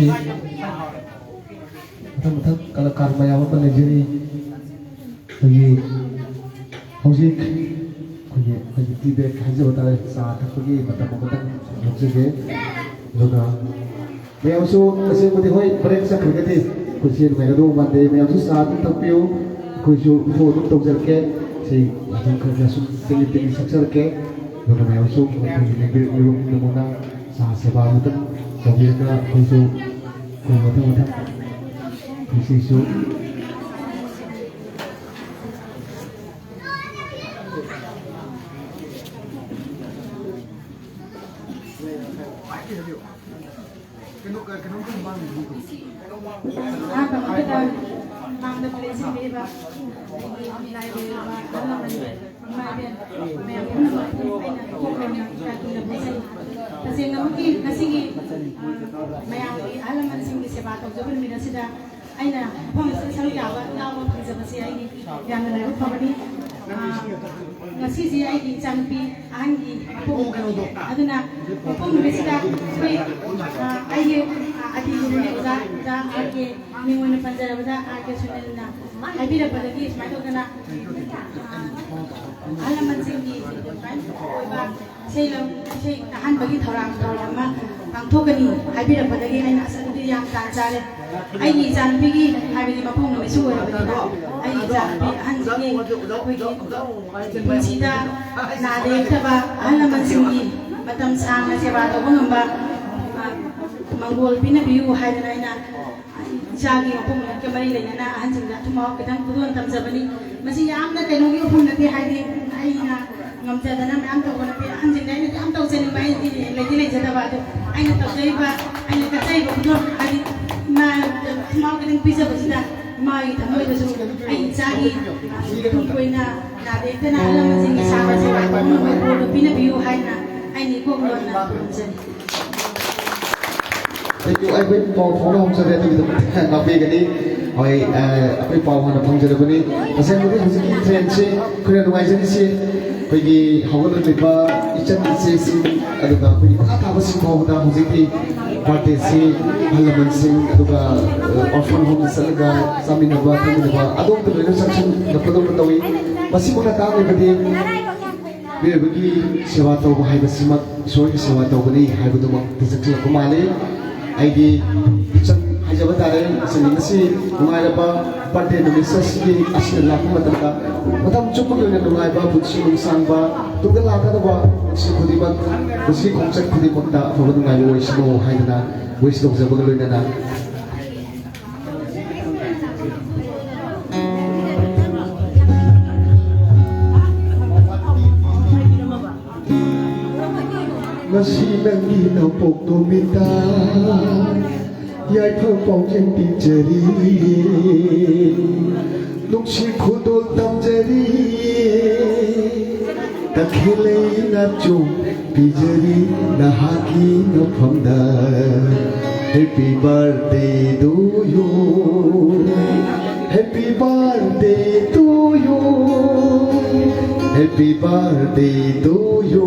ꯃꯊꯪ ꯃꯊꯪ ꯀꯂꯥꯀꯥꯔ ꯃꯌꯥꯝ ꯑꯃ ꯂꯩꯖꯔꯤ꯫ ꯑꯩꯈꯣꯏꯒꯤ ꯍꯧꯖꯤꯛ ꯑꯩꯈꯣꯏꯒꯤ, ꯑꯩꯈꯣꯏꯒꯤ ꯇꯤ ꯕ꯭ꯔꯦꯛ ꯍꯥꯏꯖꯕ ꯇꯥꯔꯦ, ꯆꯥ ꯊꯛꯄꯒꯤ ꯃꯇꯝ ꯑꯃꯇꯪ ꯂꯧꯖꯒꯦ꯫ ꯑꯗꯨꯒ ꯃꯌꯥꯝꯁꯨ ꯑꯁꯦꯡꯕꯗꯤ ꯍꯣꯏ ꯕ꯭ꯔꯦꯛ ꯆꯠꯈ꯭ꯔꯒꯗꯤ ꯑꯩꯈꯣꯏꯁꯦ ꯅꯨꯡꯉꯥꯏꯒꯗꯧꯕ ꯃꯥꯟꯗꯦ꯫ ꯃꯌꯥꯝꯁꯨ ꯆꯥ ꯑꯗꯨꯝ ꯊꯛꯄꯤꯌꯨ, ꯑꯩꯈꯣꯏꯁꯨ ꯏꯊꯧ ꯑꯗꯨꯝ ꯇꯧꯖꯔꯛꯀꯦ꯫ ꯁꯤ ꯑꯗꯨꯝ ꯈꯔ ꯈꯔ ꯁꯨꯝ ꯇꯦꯛꯂꯤ ꯇꯦꯛꯂꯤ ꯁꯛꯆꯔꯛꯀꯦ꯫ ꯑꯗꯨꯒ ꯃꯌꯥꯝꯁꯨ ꯑꯩꯈꯣꯏꯒꯤ ꯂꯩꯕꯤꯔꯛꯂꯤꯕ ꯄꯨꯝꯅꯃꯛꯅ ꯆꯥ ꯁꯦꯕꯥ ꯑꯃꯇꯪ ꯇꯧꯕꯤꯔꯒ ꯑꯩꯈꯣꯏꯁꯨ ꯑꯩꯈꯣꯏ ꯃꯊꯪ ꯃꯊꯪ ꯑꯩꯈꯣꯏ ꯁꯤꯁꯨ ꯑꯍꯥꯟꯕ ꯃꯛꯇꯗ ꯃꯥꯡꯗ ꯄꯨꯂꯦꯟꯁꯤꯟꯕꯤꯔꯤꯕ ꯑꯩꯒꯤ ꯂꯥꯏ ꯑꯣꯏꯔꯕ ꯑꯍꯜ ꯂꯃꯟ, ꯏꯃꯥ ꯏꯕꯦꯟ ꯃꯌꯥꯝ ꯄꯨꯝꯅꯃꯛꯄꯨ ꯑꯩꯅ ꯏꯀꯣꯛ ꯂꯣꯟꯅ ꯏꯀꯥꯏ ꯈꯨꯝꯅꯕ ꯐꯣꯡꯖꯔꯤ꯫ ꯇꯁꯦꯡꯅꯃꯛꯀꯤ ꯉꯁꯤꯒꯤ, ꯑ, ꯃꯌꯥꯝꯒꯤ ꯑꯍꯜ ꯂꯃꯟꯁꯤꯡꯒꯤ ꯁꯦꯕꯥ ꯇꯧꯖꯕ ꯅꯨꯃꯤꯠ ꯑꯁꯤꯗ ꯑꯩꯅ ꯃꯐꯝ ꯑꯁꯤꯗ ꯁꯔꯨꯛ ꯌꯥꯕ, ꯌꯥꯎꯕ ꯐꯪꯖꯕꯁꯦ ꯑꯩꯒꯤ ꯌꯥꯝꯅ ꯂꯥꯏꯕꯛ ꯐꯕꯅꯤ꯫ ꯑ, ꯉꯁꯤꯁꯦ ꯑꯩꯒꯤ ꯏꯆꯥꯅꯨꯄꯤ ꯑꯍꯟꯒꯤ ꯃꯄꯣꯛ ꯅꯨꯃꯤꯠꯅꯤ꯫ ꯑꯗꯨꯅ ꯃꯄꯣꯛ ꯅꯨꯃꯤꯠꯁꯤꯗ ꯑꯩꯈꯣꯏ, ꯑ, ꯑꯩꯒꯤ, ꯑ, ꯑꯇꯤꯊꯤꯗꯨꯅꯦ ꯑꯣꯖꯥ, ꯑꯣꯖꯥ ꯑꯥꯔ ꯀꯦ, ꯃꯤꯡ ꯑꯣꯏꯅ ꯄꯟꯖꯔꯕꯗ ꯑꯥꯔ ꯀꯦ ꯁꯨꯅꯤꯜꯅ ꯍꯥꯏꯕꯤꯔꯛꯄꯗꯒꯤ ꯁꯨꯃꯥꯏꯅ ꯇꯧꯗꯅ, ꯑ, ꯑꯍꯜ ꯂꯃꯟꯁꯤꯡꯒꯤ ꯑꯣꯏꯕ ꯏꯁꯩ ꯂꯧ-, ꯏꯁꯩ ꯇꯥꯍꯟꯕꯒꯤ ꯊꯧꯔꯥꯡ ꯊꯧꯔꯝ ꯑꯃ ꯄꯥꯡꯊꯣꯛꯀꯅꯤ ꯍꯥꯏꯕꯤꯔꯛꯄꯗꯒꯤ ꯑꯩꯅ, "ꯑꯁ, ꯑꯗꯨꯗꯤ ꯌꯥꯝ ꯇꯥꯟ ꯆꯥꯔꯦ꯫ ꯑꯩꯒꯤ ꯏꯆꯥꯅꯨꯄꯤꯒꯤ, ꯍꯥꯏꯕꯗꯤ ꯃꯄꯣꯛ ꯅꯨꯃꯤꯠꯁꯨ ꯑꯣꯏꯔꯕꯅꯤꯅ, ꯑꯩꯒꯤ ꯏꯆꯥꯅꯨꯄꯤ ꯑꯍꯟꯁꯤꯒꯤ ꯑꯩꯈꯣꯏꯒꯤ ꯄꯨꯟꯁꯤꯗ ꯅꯥꯗ ꯌꯦꯛꯇꯕ ꯑꯍꯜ ꯂꯃꯟꯁꯤꯡꯒꯤ ꯃꯇꯝ ꯁꯥꯡꯅ ꯁꯦꯕꯥ ꯇꯧꯕ ꯉꯝꯕ, ꯑ, ꯃꯪꯒꯣꯜ ꯄꯤꯅꯕꯤꯌꯨ" ꯍꯥꯏꯗꯅ ꯑꯩꯅ ꯏꯆꯥꯒꯤ ꯃꯄꯣꯛ ꯅꯨꯃꯤꯠꯀ ꯃꯔꯤ ꯂꯩꯅꯅ ꯑꯍꯟꯁꯤꯡꯗ ꯑꯊꯨꯝ ꯑꯍꯥꯎ ꯈꯤꯇꯪ ꯈꯨꯗꯣꯜ ꯇꯝꯖꯕꯅꯤ꯫ ꯃꯁꯤ ꯌꯥꯝꯅ ꯀꯩꯅꯣꯒꯤ ꯋꯥꯐꯝ ꯅꯠꯇꯦ, ꯍꯥꯏꯗꯤ ꯑꯩꯅ ꯉꯝꯖꯗꯅ ꯃꯌꯥꯝ ꯇꯧꯕ ꯅꯠꯇꯦ꯫ ꯑꯍꯟꯁꯤꯡꯗ ꯑꯩꯅ ꯌꯥꯝ ꯇꯧꯖꯅꯤꯡꯕ ꯑꯩꯗꯤ ꯂꯩꯗꯤ ꯂꯩꯖꯗꯕ, ꯑꯗꯨ ꯑꯩꯅ ꯇꯧꯖꯔꯤꯕ, ꯑꯩꯅ ꯀꯠꯆꯔꯤꯕ ꯈꯨꯗꯣꯜ, ꯍꯥꯏꯗꯤ ꯏꯃꯥ ꯑꯊꯨꯝ ꯑꯍꯥꯎ ꯈꯤꯇꯪ ꯄꯤꯖꯕꯁꯤꯗ ꯏꯃꯥꯒꯤ ꯊꯃꯣꯏꯗꯁꯨ ꯑꯩ ꯏꯆꯥꯒꯤ ꯇꯨꯡ ꯀꯣꯏꯅ ꯅꯥꯗ ꯌꯦꯛꯇꯅ ꯑꯍꯜ ꯂꯃꯟꯁꯤꯡꯒꯤ ꯁꯥꯕ ꯁꯦꯕꯥ ꯇꯧꯅꯕ ꯕꯣꯔꯗꯨ ꯄꯤꯅꯕꯤꯌꯨ ꯍꯥꯏꯅ ꯑꯩꯅ ꯏꯀꯣꯛ ꯂꯣꯟꯅ ꯈꯨꯔꯨꯝꯖꯔꯤ꯫ Thank you. ꯑꯩꯈꯣꯏ ꯄꯥꯎ ꯐꯥꯎꯅꯍꯧꯖꯔꯦ, ꯑꯗꯨꯒꯤꯗꯃꯛꯇ ꯉꯥꯛꯄꯤꯒꯅꯤ꯫ ꯍꯣꯏ, ꯑ, ꯑꯩꯈꯣꯏ ꯄꯥꯎ ꯍꯥꯟꯅ ꯐꯪꯖꯔꯕꯅꯤ꯫ ꯇꯁꯦꯡꯕꯗꯤ ꯍꯧꯖꯤꯛꯀꯤ ꯇ꯭ꯔꯦꯟꯁꯤ ꯑꯩꯈꯣꯏꯅ ꯅꯨꯡꯉꯥꯏꯖꯔꯤꯁꯤ ꯑꯩꯈꯣꯏꯒꯤ ꯍꯧꯒꯠꯂꯛꯂꯤꯕ ꯏꯆꯟ ꯏꯆꯦꯁꯤꯡ, ꯑꯗꯨꯒ ꯑꯩꯈꯣꯏꯒꯤ ꯃꯈꯥ ꯊꯥꯕꯁꯤꯡ ꯐꯥꯎꯕꯗ ꯍꯧꯖꯤꯛꯇꯤ ꯕꯥꯔꯗꯦꯁꯤ ꯑꯍꯜ ꯂꯃꯟꯁꯤꯡ, ꯑꯗꯨꯒ ꯑꯣꯔꯐꯟ ꯍꯣꯝꯗ ꯆꯠꯂꯒ ꯆꯥꯃꯤꯟꯅꯕ ꯊꯛꯃꯤꯟꯅꯕ ꯑꯗꯣꯝꯗ ꯂꯣꯏꯅ ꯆꯪꯁꯤꯟꯅꯕꯗꯧꯅ ꯇꯧꯏ꯫ ꯃꯁꯤꯃꯛꯅ ꯇꯥꯛꯂꯤꯕꯗꯤ ꯃꯤꯑꯣꯏꯕꯒꯤ ꯁꯦꯕꯥ ꯇꯧꯕ ꯍꯥꯏꯕꯁꯤꯃꯛ ꯏꯁꯣꯔꯒꯤ ꯁꯦꯕꯥ ꯇꯧꯕꯅꯤ ꯍꯥꯏꯕꯗꯨꯃꯛ ꯇꯦꯟꯁꯤꯜꯂꯛꯄ ꯃꯥꯜꯂꯤ꯫ ꯑꯩꯒꯤ ꯏꯆꯟ ꯍꯥꯏꯖꯕ ꯇꯥꯔꯦ, ꯏꯆꯟ ꯉꯁꯤ ꯅꯨꯡꯉꯥꯏꯔꯕ ꯕꯥꯔꯗꯦ ꯅꯨꯃꯤꯠ ꯑꯁꯤꯒꯤ, ꯑꯁꯤꯗ ꯂꯥꯛꯄ ꯃꯇꯝꯗ ꯃꯇꯝ ꯆꯨꯞꯄꯒꯤ ꯑꯣꯏꯅ ꯅꯨꯡꯉꯥꯏꯕ, ꯄꯨꯟꯁꯤ ꯅꯨꯡꯁꯥꯡꯕ, ꯇꯨꯡꯗ ꯂꯥꯛꯀꯗꯕ ꯄꯨꯟꯁꯤ ꯈꯨꯗꯤꯡꯃꯛ, ꯄꯨꯟꯁꯤ ꯈꯣꯡꯆꯠ ꯈꯨꯗꯤꯡꯃꯛꯇ ꯑꯐꯕ ꯅꯨꯡꯉꯥꯏꯕ ꯑꯣꯏꯁꯅꯨ ꯍꯥꯏꯗꯅ ꯋꯤꯁ ꯇꯧꯖꯕꯒ ꯂꯣꯏꯅꯅ ꯉꯁꯤ ꯅꯪꯒꯤ ꯅꯄꯣꯛ ꯅꯨꯃꯤꯠꯇ ꯌꯥꯏꯐ ꯄꯥꯎꯖꯦꯜ ꯄꯤꯖꯔꯤ, ꯅꯨꯡꯁꯤ ꯈꯨꯗꯣꯜ ꯇꯝꯖꯔꯤ, ꯇꯈꯦꯜ ꯂꯩꯅ ꯆꯨꯝ ꯄꯤꯖꯔꯤ ꯅꯍꯥꯛꯀꯤ ꯃꯐꯝꯗ꯫ Happy birthday to you. Happy birthday to you. Happy birthday to you.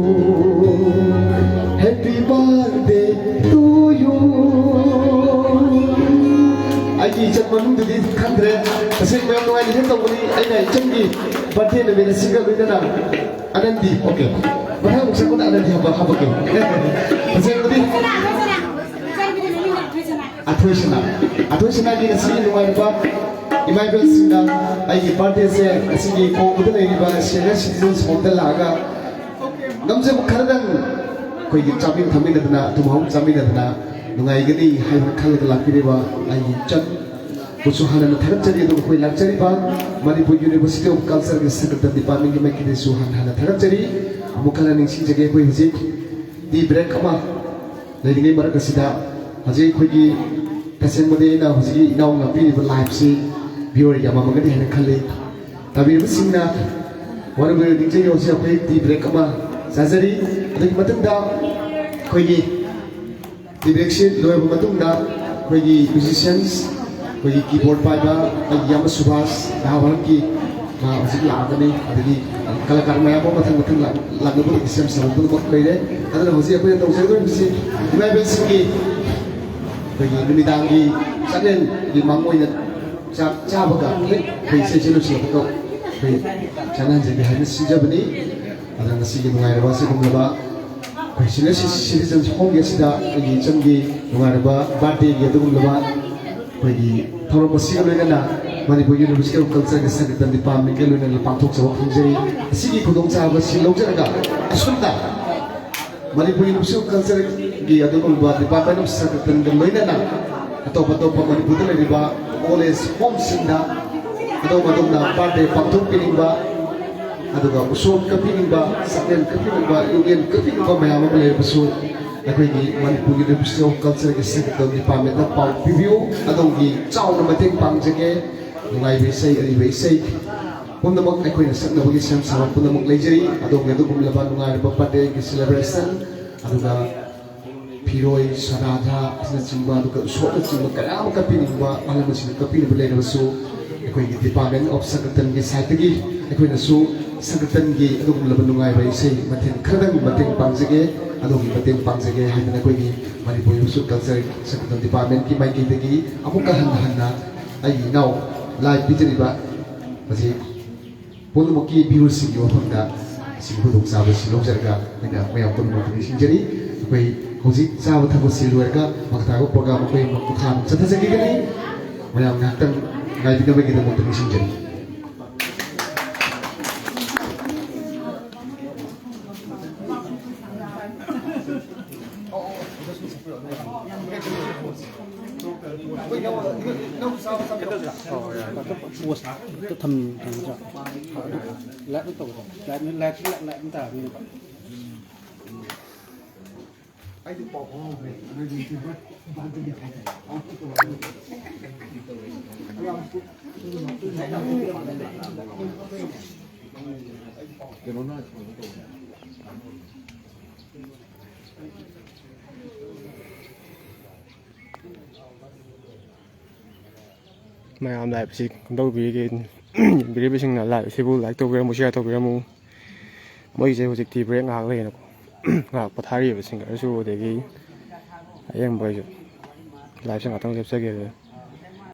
Happy birthday to you. ꯑꯩꯒꯤ ꯏꯆꯟ ꯃꯃꯤꯡꯗꯨꯗꯤ ꯈꯪꯗ꯭ꯔꯦ꯫ ꯇꯁꯦꯡꯅ ꯌꯥꯝ ꯅꯨꯡꯉꯥꯏꯅ ꯍꯦꯛ ꯇꯧꯕꯅꯤ꯫ ꯑꯩꯅ ꯏꯆꯟꯒꯤ ꯕꯥꯔꯗꯦ ꯅꯨꯃꯤꯠ ꯑꯁꯤꯒ ꯂꯣꯏꯅꯅ ꯑꯅꯟꯗꯤ, ꯑꯣꯀꯦ꯫ ꯃꯊꯪ ꯑꯃꯨꯛ ꯆꯪꯕꯗ ꯑꯅꯟꯗꯤ ꯍꯥꯞꯄ-, ꯍꯥꯞꯄꯛꯀꯦ꯫ ꯇꯁꯦꯡꯕꯗꯤ ꯑꯊꯣꯏꯁꯅꯥ, ꯑꯊꯣꯏꯁꯅꯥꯒꯤ ꯉꯁꯤꯒꯤ ꯅꯨꯡꯉꯥꯏꯔꯕ ꯏꯃꯥ ꯏꯕꯦꯜꯁꯤꯡꯅ ꯑꯩꯒꯤ ꯕꯥꯔꯗꯦꯁꯦ ꯑꯁꯤꯒꯤ ꯀꯣꯡꯕꯗ ꯂꯩꯔꯤꯕ ꯁꯦꯅꯤꯌꯔ ꯁꯤꯇꯤꯖꯦꯟꯁ ꯍꯣꯝꯗ ꯂꯥꯛꯑꯒ ꯉꯝꯖꯕ ꯈꯔꯗꯪ ꯑꯩꯈꯣꯏꯒꯤ ꯆꯥꯃꯤꯟ ꯊꯛꯃꯤꯟꯅꯗꯅ, ꯑꯊꯨꯝ ꯑꯍꯥꯎ ꯆꯥꯃꯤꯟꯅꯗꯅ ꯅꯨꯡꯉꯥꯏꯒꯅꯤ ꯍꯥꯏꯕ ꯈꯜꯂꯒ ꯂꯥꯛꯄꯤꯔꯤꯕ ꯑꯩꯒꯤ ꯏꯆꯟ ꯕꯨꯁꯨ ꯍꯥꯟꯅ ꯊꯥꯒꯠꯆꯔꯤ꯫ ꯑꯗꯨꯒ ꯑꯩꯈꯣꯏ ꯂꯥꯛꯆꯔꯤꯕ ꯃꯅꯤꯄꯨꯔ ꯌꯨꯅꯤꯚꯔꯁꯤꯇꯤ ꯑꯣꯐ ꯀꯜꯆꯔꯒꯤ ꯁꯦꯀ꯭ꯔꯦꯇꯔꯤ ꯗꯤꯄꯥꯔꯠꯃꯦꯟꯒꯤ ꯃꯥꯏꯀꯩꯗꯁꯨ ꯍꯥꯟꯅ ꯍꯥꯟꯅ ꯊꯥꯒꯠꯆꯔꯤ꯫ ꯑꯃꯨꯛ ꯍꯟꯅ ꯅꯤꯡꯁꯤꯡꯖꯒꯦ, ꯑꯩꯈꯣꯏ ꯍꯧꯖꯤꯛ ꯇꯤ ꯕ꯭ꯔꯦꯛ ꯑꯃ ꯂꯩꯔꯤꯉꯩ ꯃꯔꯛ ꯑꯁꯤꯗ ꯍꯧꯖꯤꯛ ꯑꯩꯈꯣꯏꯒꯤ ꯇꯁꯦꯡꯕꯗꯤ ꯑꯩꯅ ꯍꯧꯖꯤꯛꯀꯤ ꯏꯅꯥꯎꯅ ꯄꯤꯔꯤꯕ ꯂꯥꯏꯐꯁꯤ ꯚꯤꯌꯣꯔ ꯌꯥꯝꯃꯝꯃꯒꯅꯤ ꯍꯥꯏꯅ ꯈꯜꯂꯤ꯫ ꯇꯥꯕꯤꯔꯤꯕꯁꯤꯡꯅ ꯋꯥꯔꯨꯕ ꯅꯤꯡꯖꯩ ꯍꯧꯖꯤꯛ ꯑꯩꯈꯣꯏ ꯇꯤ ꯕ꯭ꯔꯦꯛ ꯑꯃ ꯆꯥꯖꯔꯤ꯫ ꯑꯗꯨꯒꯤ ꯃꯇꯨꯡꯗ ꯑꯩꯈꯣꯏꯒꯤ ꯕ꯭ꯔꯦꯛꯁꯤ ꯂꯣꯏꯔꯕ ꯃꯇꯨꯡꯗ ꯑꯩꯈꯣꯏꯒꯤ ꯃ꯭ꯌꯨꯖꯤꯁꯤꯌꯟꯁ, ꯑꯩꯈꯣꯏꯒꯤ ꯀꯤꯕꯣꯔꯗ ꯄꯥꯏꯕ ꯑꯩꯒꯤ ꯏꯌꯥꯝꯕ ꯁꯨꯕꯥꯁ, ꯅꯍꯥ ꯚꯥꯔꯠꯀꯤ, ꯃꯥ ꯍꯧꯖꯤꯛ ꯂꯥꯛꯑꯒꯅꯤ꯫ ꯑꯗꯒꯤ ꯀꯂꯥꯀꯥꯔ ꯃꯌꯥꯝ ꯑꯃ ꯃꯊꯪ ꯃꯊꯪ ꯂꯥꯛ-, ꯂꯥꯛꯅꯕꯒꯤ ꯁꯦꯝ ꯁꯥꯕ ꯄꯨꯝꯅꯃꯛ ꯂꯩꯔꯦ꯫ ꯑꯗꯨꯅ ꯍꯧꯖꯤꯛ ꯑꯩꯈꯣꯏꯅ ꯇꯧꯖꯒꯗꯧꯔꯤꯕꯁꯤ ꯏꯃꯥ ꯏꯕꯦꯜꯁꯤꯡꯒꯤ ꯑꯩꯈꯣꯏꯒꯤ ꯅꯨꯃꯤꯗꯥꯡꯒꯤ ꯆꯥꯛꯂꯦꯟꯒꯤ ꯃꯥꯡ ꯑꯣꯏꯅ ꯆꯥꯛ ꯆꯥꯕꯒ ꯍꯦꯛ ꯑꯩꯈꯣꯏ ꯏꯁꯩꯁꯦ ꯂꯣꯏꯁꯤꯜꯂꯛꯄꯒ ꯑꯩꯈꯣꯏ ꯆꯥꯛꯍꯟꯖꯒꯦ ꯍꯥꯏꯅ ꯁꯤꯟꯖꯕꯅꯤ꯫ ꯑꯗꯨꯅ ꯉꯁꯤꯒꯤ ꯅꯨꯡꯉꯥꯏꯔꯕ ꯑꯁꯤꯒꯨꯝꯂꯕ ꯑꯩꯈꯣꯏ ꯁꯤꯅꯤꯌꯔ ꯁꯤ-, ꯁꯤꯇꯤꯖꯟꯁ ꯍꯣꯝꯒꯤ ꯑꯁꯤꯗ ꯑꯩꯒꯤ ꯏꯆꯟꯒꯤ ꯅꯨꯡꯉꯥꯏꯔꯕ ꯕꯥꯔꯗꯦꯒꯤ ꯑꯗꯨꯒꯨꯝꯂꯕ ꯑꯩꯈꯣꯏꯒꯤ ꯊꯧꯔꯝ ꯑꯁꯤꯒ ꯂꯣꯏꯅꯅ ꯃꯅꯤꯄꯨꯔ ꯌꯨꯅꯤꯚꯔꯁꯤꯇꯤ ꯑꯣꯐ ꯀꯜꯆꯔꯒꯤ ꯁꯪꯀꯤꯔꯇꯟ ꯗꯤꯄꯥꯔꯠꯃꯦꯟꯒ ꯂꯣꯏꯅꯅ ꯄꯥꯡꯊꯣꯛꯆꯕ ꯐꯪꯖꯔꯤ꯫ ꯑꯁꯤꯒꯤ ꯈꯨꯗꯣꯡꯆꯥꯕ ꯑꯁꯤ ꯂꯧꯖꯔꯒ ꯑꯁꯨꯝꯅ ꯃꯅꯤꯄꯨꯔ ꯌꯨꯅꯤꯚꯔꯁꯤꯇꯤ ꯑꯣꯐ ꯀꯜꯆꯔꯒꯤ ꯑꯗꯨꯒꯨꯝꯕ ꯗꯤꯄꯥꯔꯠꯃꯦꯟ ꯑꯣꯐ ꯁꯪꯀꯤꯔꯇꯟꯒ ꯂꯣꯏꯅꯅ ꯑꯇꯣꯞ ꯑꯇꯣꯞꯄ ꯃꯅꯤꯄꯨꯔꯗ ꯂꯩꯔꯤꯕ ꯑꯣꯜ ꯑꯦꯖ ꯍꯣꯝꯁꯤꯡꯗ ꯑꯗꯣꯝ ꯑꯗꯣꯝꯅ ꯕꯥꯔꯗꯦ ꯄꯥꯡꯊꯣꯛꯄꯤꯅꯤꯡꯕ, ꯑꯗꯨꯒ ꯎꯁꯣꯞ ꯀꯠꯄꯤꯅꯤꯡꯕ, ꯆꯥꯛꯂꯦꯟ ꯀꯠꯄꯤꯅꯤꯡꯕ, ꯌꯨꯝꯂꯦꯟ ꯀꯠꯄꯤꯅꯤꯡꯕ ꯃꯌꯥꯝ ꯑꯃ ꯂꯩꯔꯕꯁꯨ ꯑꯩꯈꯣꯏꯒꯤ ꯃꯅꯤꯄꯨꯔ ꯌꯨꯅꯤꯚꯔꯁꯤꯇꯤ ꯑꯣꯐ ꯀꯜꯆꯔꯒꯤ ꯁꯪꯒꯤꯠꯇꯣꯟ ꯗꯤꯄꯥꯔꯠꯃꯦꯟꯗ ꯄꯥꯎ ꯄꯤꯕꯤꯌꯨ꯫ ꯑꯗꯣꯝꯒꯤ ꯆꯥꯎꯅ ꯃꯇꯦꯡ ꯄꯥꯡꯖꯒꯦ꯫ ꯅꯨꯡꯉꯥꯏꯕ ꯏꯁꯩ, ꯑꯔꯤꯕ ꯏꯁꯩ ꯄꯨꯝꯅꯃꯛ ꯑꯩꯈꯣꯏꯅ ꯁꯛꯅꯕꯒꯤ ꯁꯦꯝ ꯁꯥꯕ ꯄꯨꯝꯅꯃꯛ ꯂꯩꯖꯔꯤ꯫ ꯑꯗꯣꯝꯒꯤ ꯑꯗꯨꯒꯨꯝꯂꯕ ꯅꯨꯡꯉꯥꯏꯔꯕ ꯕꯥꯔꯗꯦꯒꯤ ꯁꯦꯂꯦꯕ꯭ꯔꯦꯁꯟ, ꯑꯗꯨꯒ ꯐꯤꯔꯣꯏ, ꯁꯅꯥꯗꯥ ꯑꯁꯤꯅꯆꯤꯡꯕ, ꯑꯗꯨꯒ ꯎꯁꯣꯞꯅꯆꯤꯡꯕ ꯀꯌꯥ ꯑꯃ ꯀꯠꯄꯤꯅꯤꯡꯕ, ꯑꯍꯜ ꯂꯃꯟꯁꯤꯡꯅ ꯀꯠꯄꯤꯅꯕ ꯂꯩꯔꯕꯁꯨ, ꯑꯩꯈꯣꯏꯒꯤ ꯗꯤꯄꯥꯔꯠꯃꯦꯟ ꯑꯣꯐ ꯁꯪꯒꯤꯇꯟꯒꯤ ꯁꯥꯏꯠꯇꯒꯤ ꯑꯩꯈꯣꯏꯅꯁꯨ ꯁꯪꯒꯤꯇꯟꯒꯤ ꯑꯗꯨꯒꯨꯝꯂꯕ ꯅꯨꯡꯉꯥꯏꯕ ꯏꯁꯩ ꯃꯊꯦꯜ ꯈꯔꯗꯪ ꯃꯇꯦꯡ ꯄꯥꯡꯖꯒꯦ, ꯑꯗꯣꯝꯒꯤ ꯃꯇꯦꯡ ꯄꯥꯡꯖꯒꯦ ꯍꯥꯏꯗꯅ ꯑꯩꯈꯣꯏꯒꯤ ꯃꯅꯤꯄꯨꯔ ꯌꯨꯅꯤꯚꯔꯁꯤꯇꯤ ꯀꯜꯆꯔ ꯁꯪꯒꯤꯇꯟ ꯗꯤꯄꯥꯔꯠꯃꯦꯟꯒꯤ ꯃꯥꯏꯀꯩꯗꯒꯤ ꯑꯃꯨꯛꯀ ꯍꯟꯅ ꯍꯟꯅ ꯑꯩꯒꯤ ꯏꯅꯥꯎ ꯂꯥꯏꯚ ꯄꯤꯖꯔꯤꯕ ꯃꯁꯤ ꯄꯨꯝꯅꯃꯛꯀꯤ ꯚ꯭ꯌꯨꯋꯔꯁꯤꯡꯒꯤ ꯃꯐꯝꯗ ꯑꯁꯤꯒꯤ ꯈꯨꯗꯣꯡꯆꯥꯕꯁꯤ ꯂꯧꯖꯔꯒ ꯑꯩꯅ ꯃꯌꯥꯝ ꯄꯨꯝꯅꯃꯛꯇ ꯅꯤꯡꯁꯤꯡꯖꯔꯤ꯫ ꯑꯩꯈꯣꯏ ꯍꯧꯖꯤꯛ ꯆꯥꯕ ꯊꯛꯄꯁꯤ ꯂꯣꯏꯔꯒ ꯃꯈꯥ ꯇꯥꯕ ꯄ꯭ꯔꯣꯒ꯭ꯔꯥꯝ ꯑꯩꯈꯣꯏ ꯃꯈꯥ ꯑꯗꯨꯝ ꯆꯠꯊꯖꯈꯤꯒꯅꯤ꯫ ꯃꯌꯥꯝ ꯉꯥꯏꯍꯥꯛꯇꯪ ꯉꯥꯏꯕꯤꯅꯕꯒꯤꯗꯃꯛꯇ ꯅꯤꯡꯁꯤꯡꯖꯔꯤ꯫ ꯄꯣꯁꯇ ꯊꯝ-, ꯊꯝꯗ꯭ꯔꯥ? ꯂꯥꯏꯠ ꯇꯧꯕꯗꯣ꯫ ꯂꯥꯏꯠ, ꯂꯥꯏꯠ, ꯂꯥꯏꯠ, ꯂꯥꯏꯠ ꯇꯥꯕꯅꯤꯅꯀꯣ꯫ ꯑꯩꯗꯤ ꯄꯥꯎ ꯐꯥꯎꯍꯧꯗ꯭ꯔꯦ꯫ ꯀꯩꯅꯣꯅ ꯀꯩꯅꯣ ꯇꯧꯕꯅꯦ꯫ ꯃꯌꯥꯝ live ꯑꯁꯤ ꯀꯝꯗꯧꯕꯤꯔꯤꯒꯦ? ꯌꯦꯡꯕꯤꯔꯤꯕꯁꯤꯡꯅ live ꯑꯁꯤꯕꯨ like ꯇꯧꯕꯤꯔꯝꯃꯨ, share ꯇꯧꯕꯤꯔꯝꯃꯨ꯫ ꯃꯣꯏꯁꯦ ꯍꯧꯖꯤꯛꯇꯤ break ꯉꯥꯏꯍꯥꯛ ꯂꯩꯌꯦꯅꯀꯣ꯫ ꯉꯥꯏꯍꯥꯛ ꯄꯣꯊꯥꯔꯤꯑꯕ singerꯁꯨ, ꯑꯗꯒꯤ ꯑꯌꯦꯡꯕ ꯑꯩꯁꯨ꯫ Liveꯁꯦ ꯉꯥꯛꯇꯪ ꯂꯦꯞꯆꯒꯦ꯫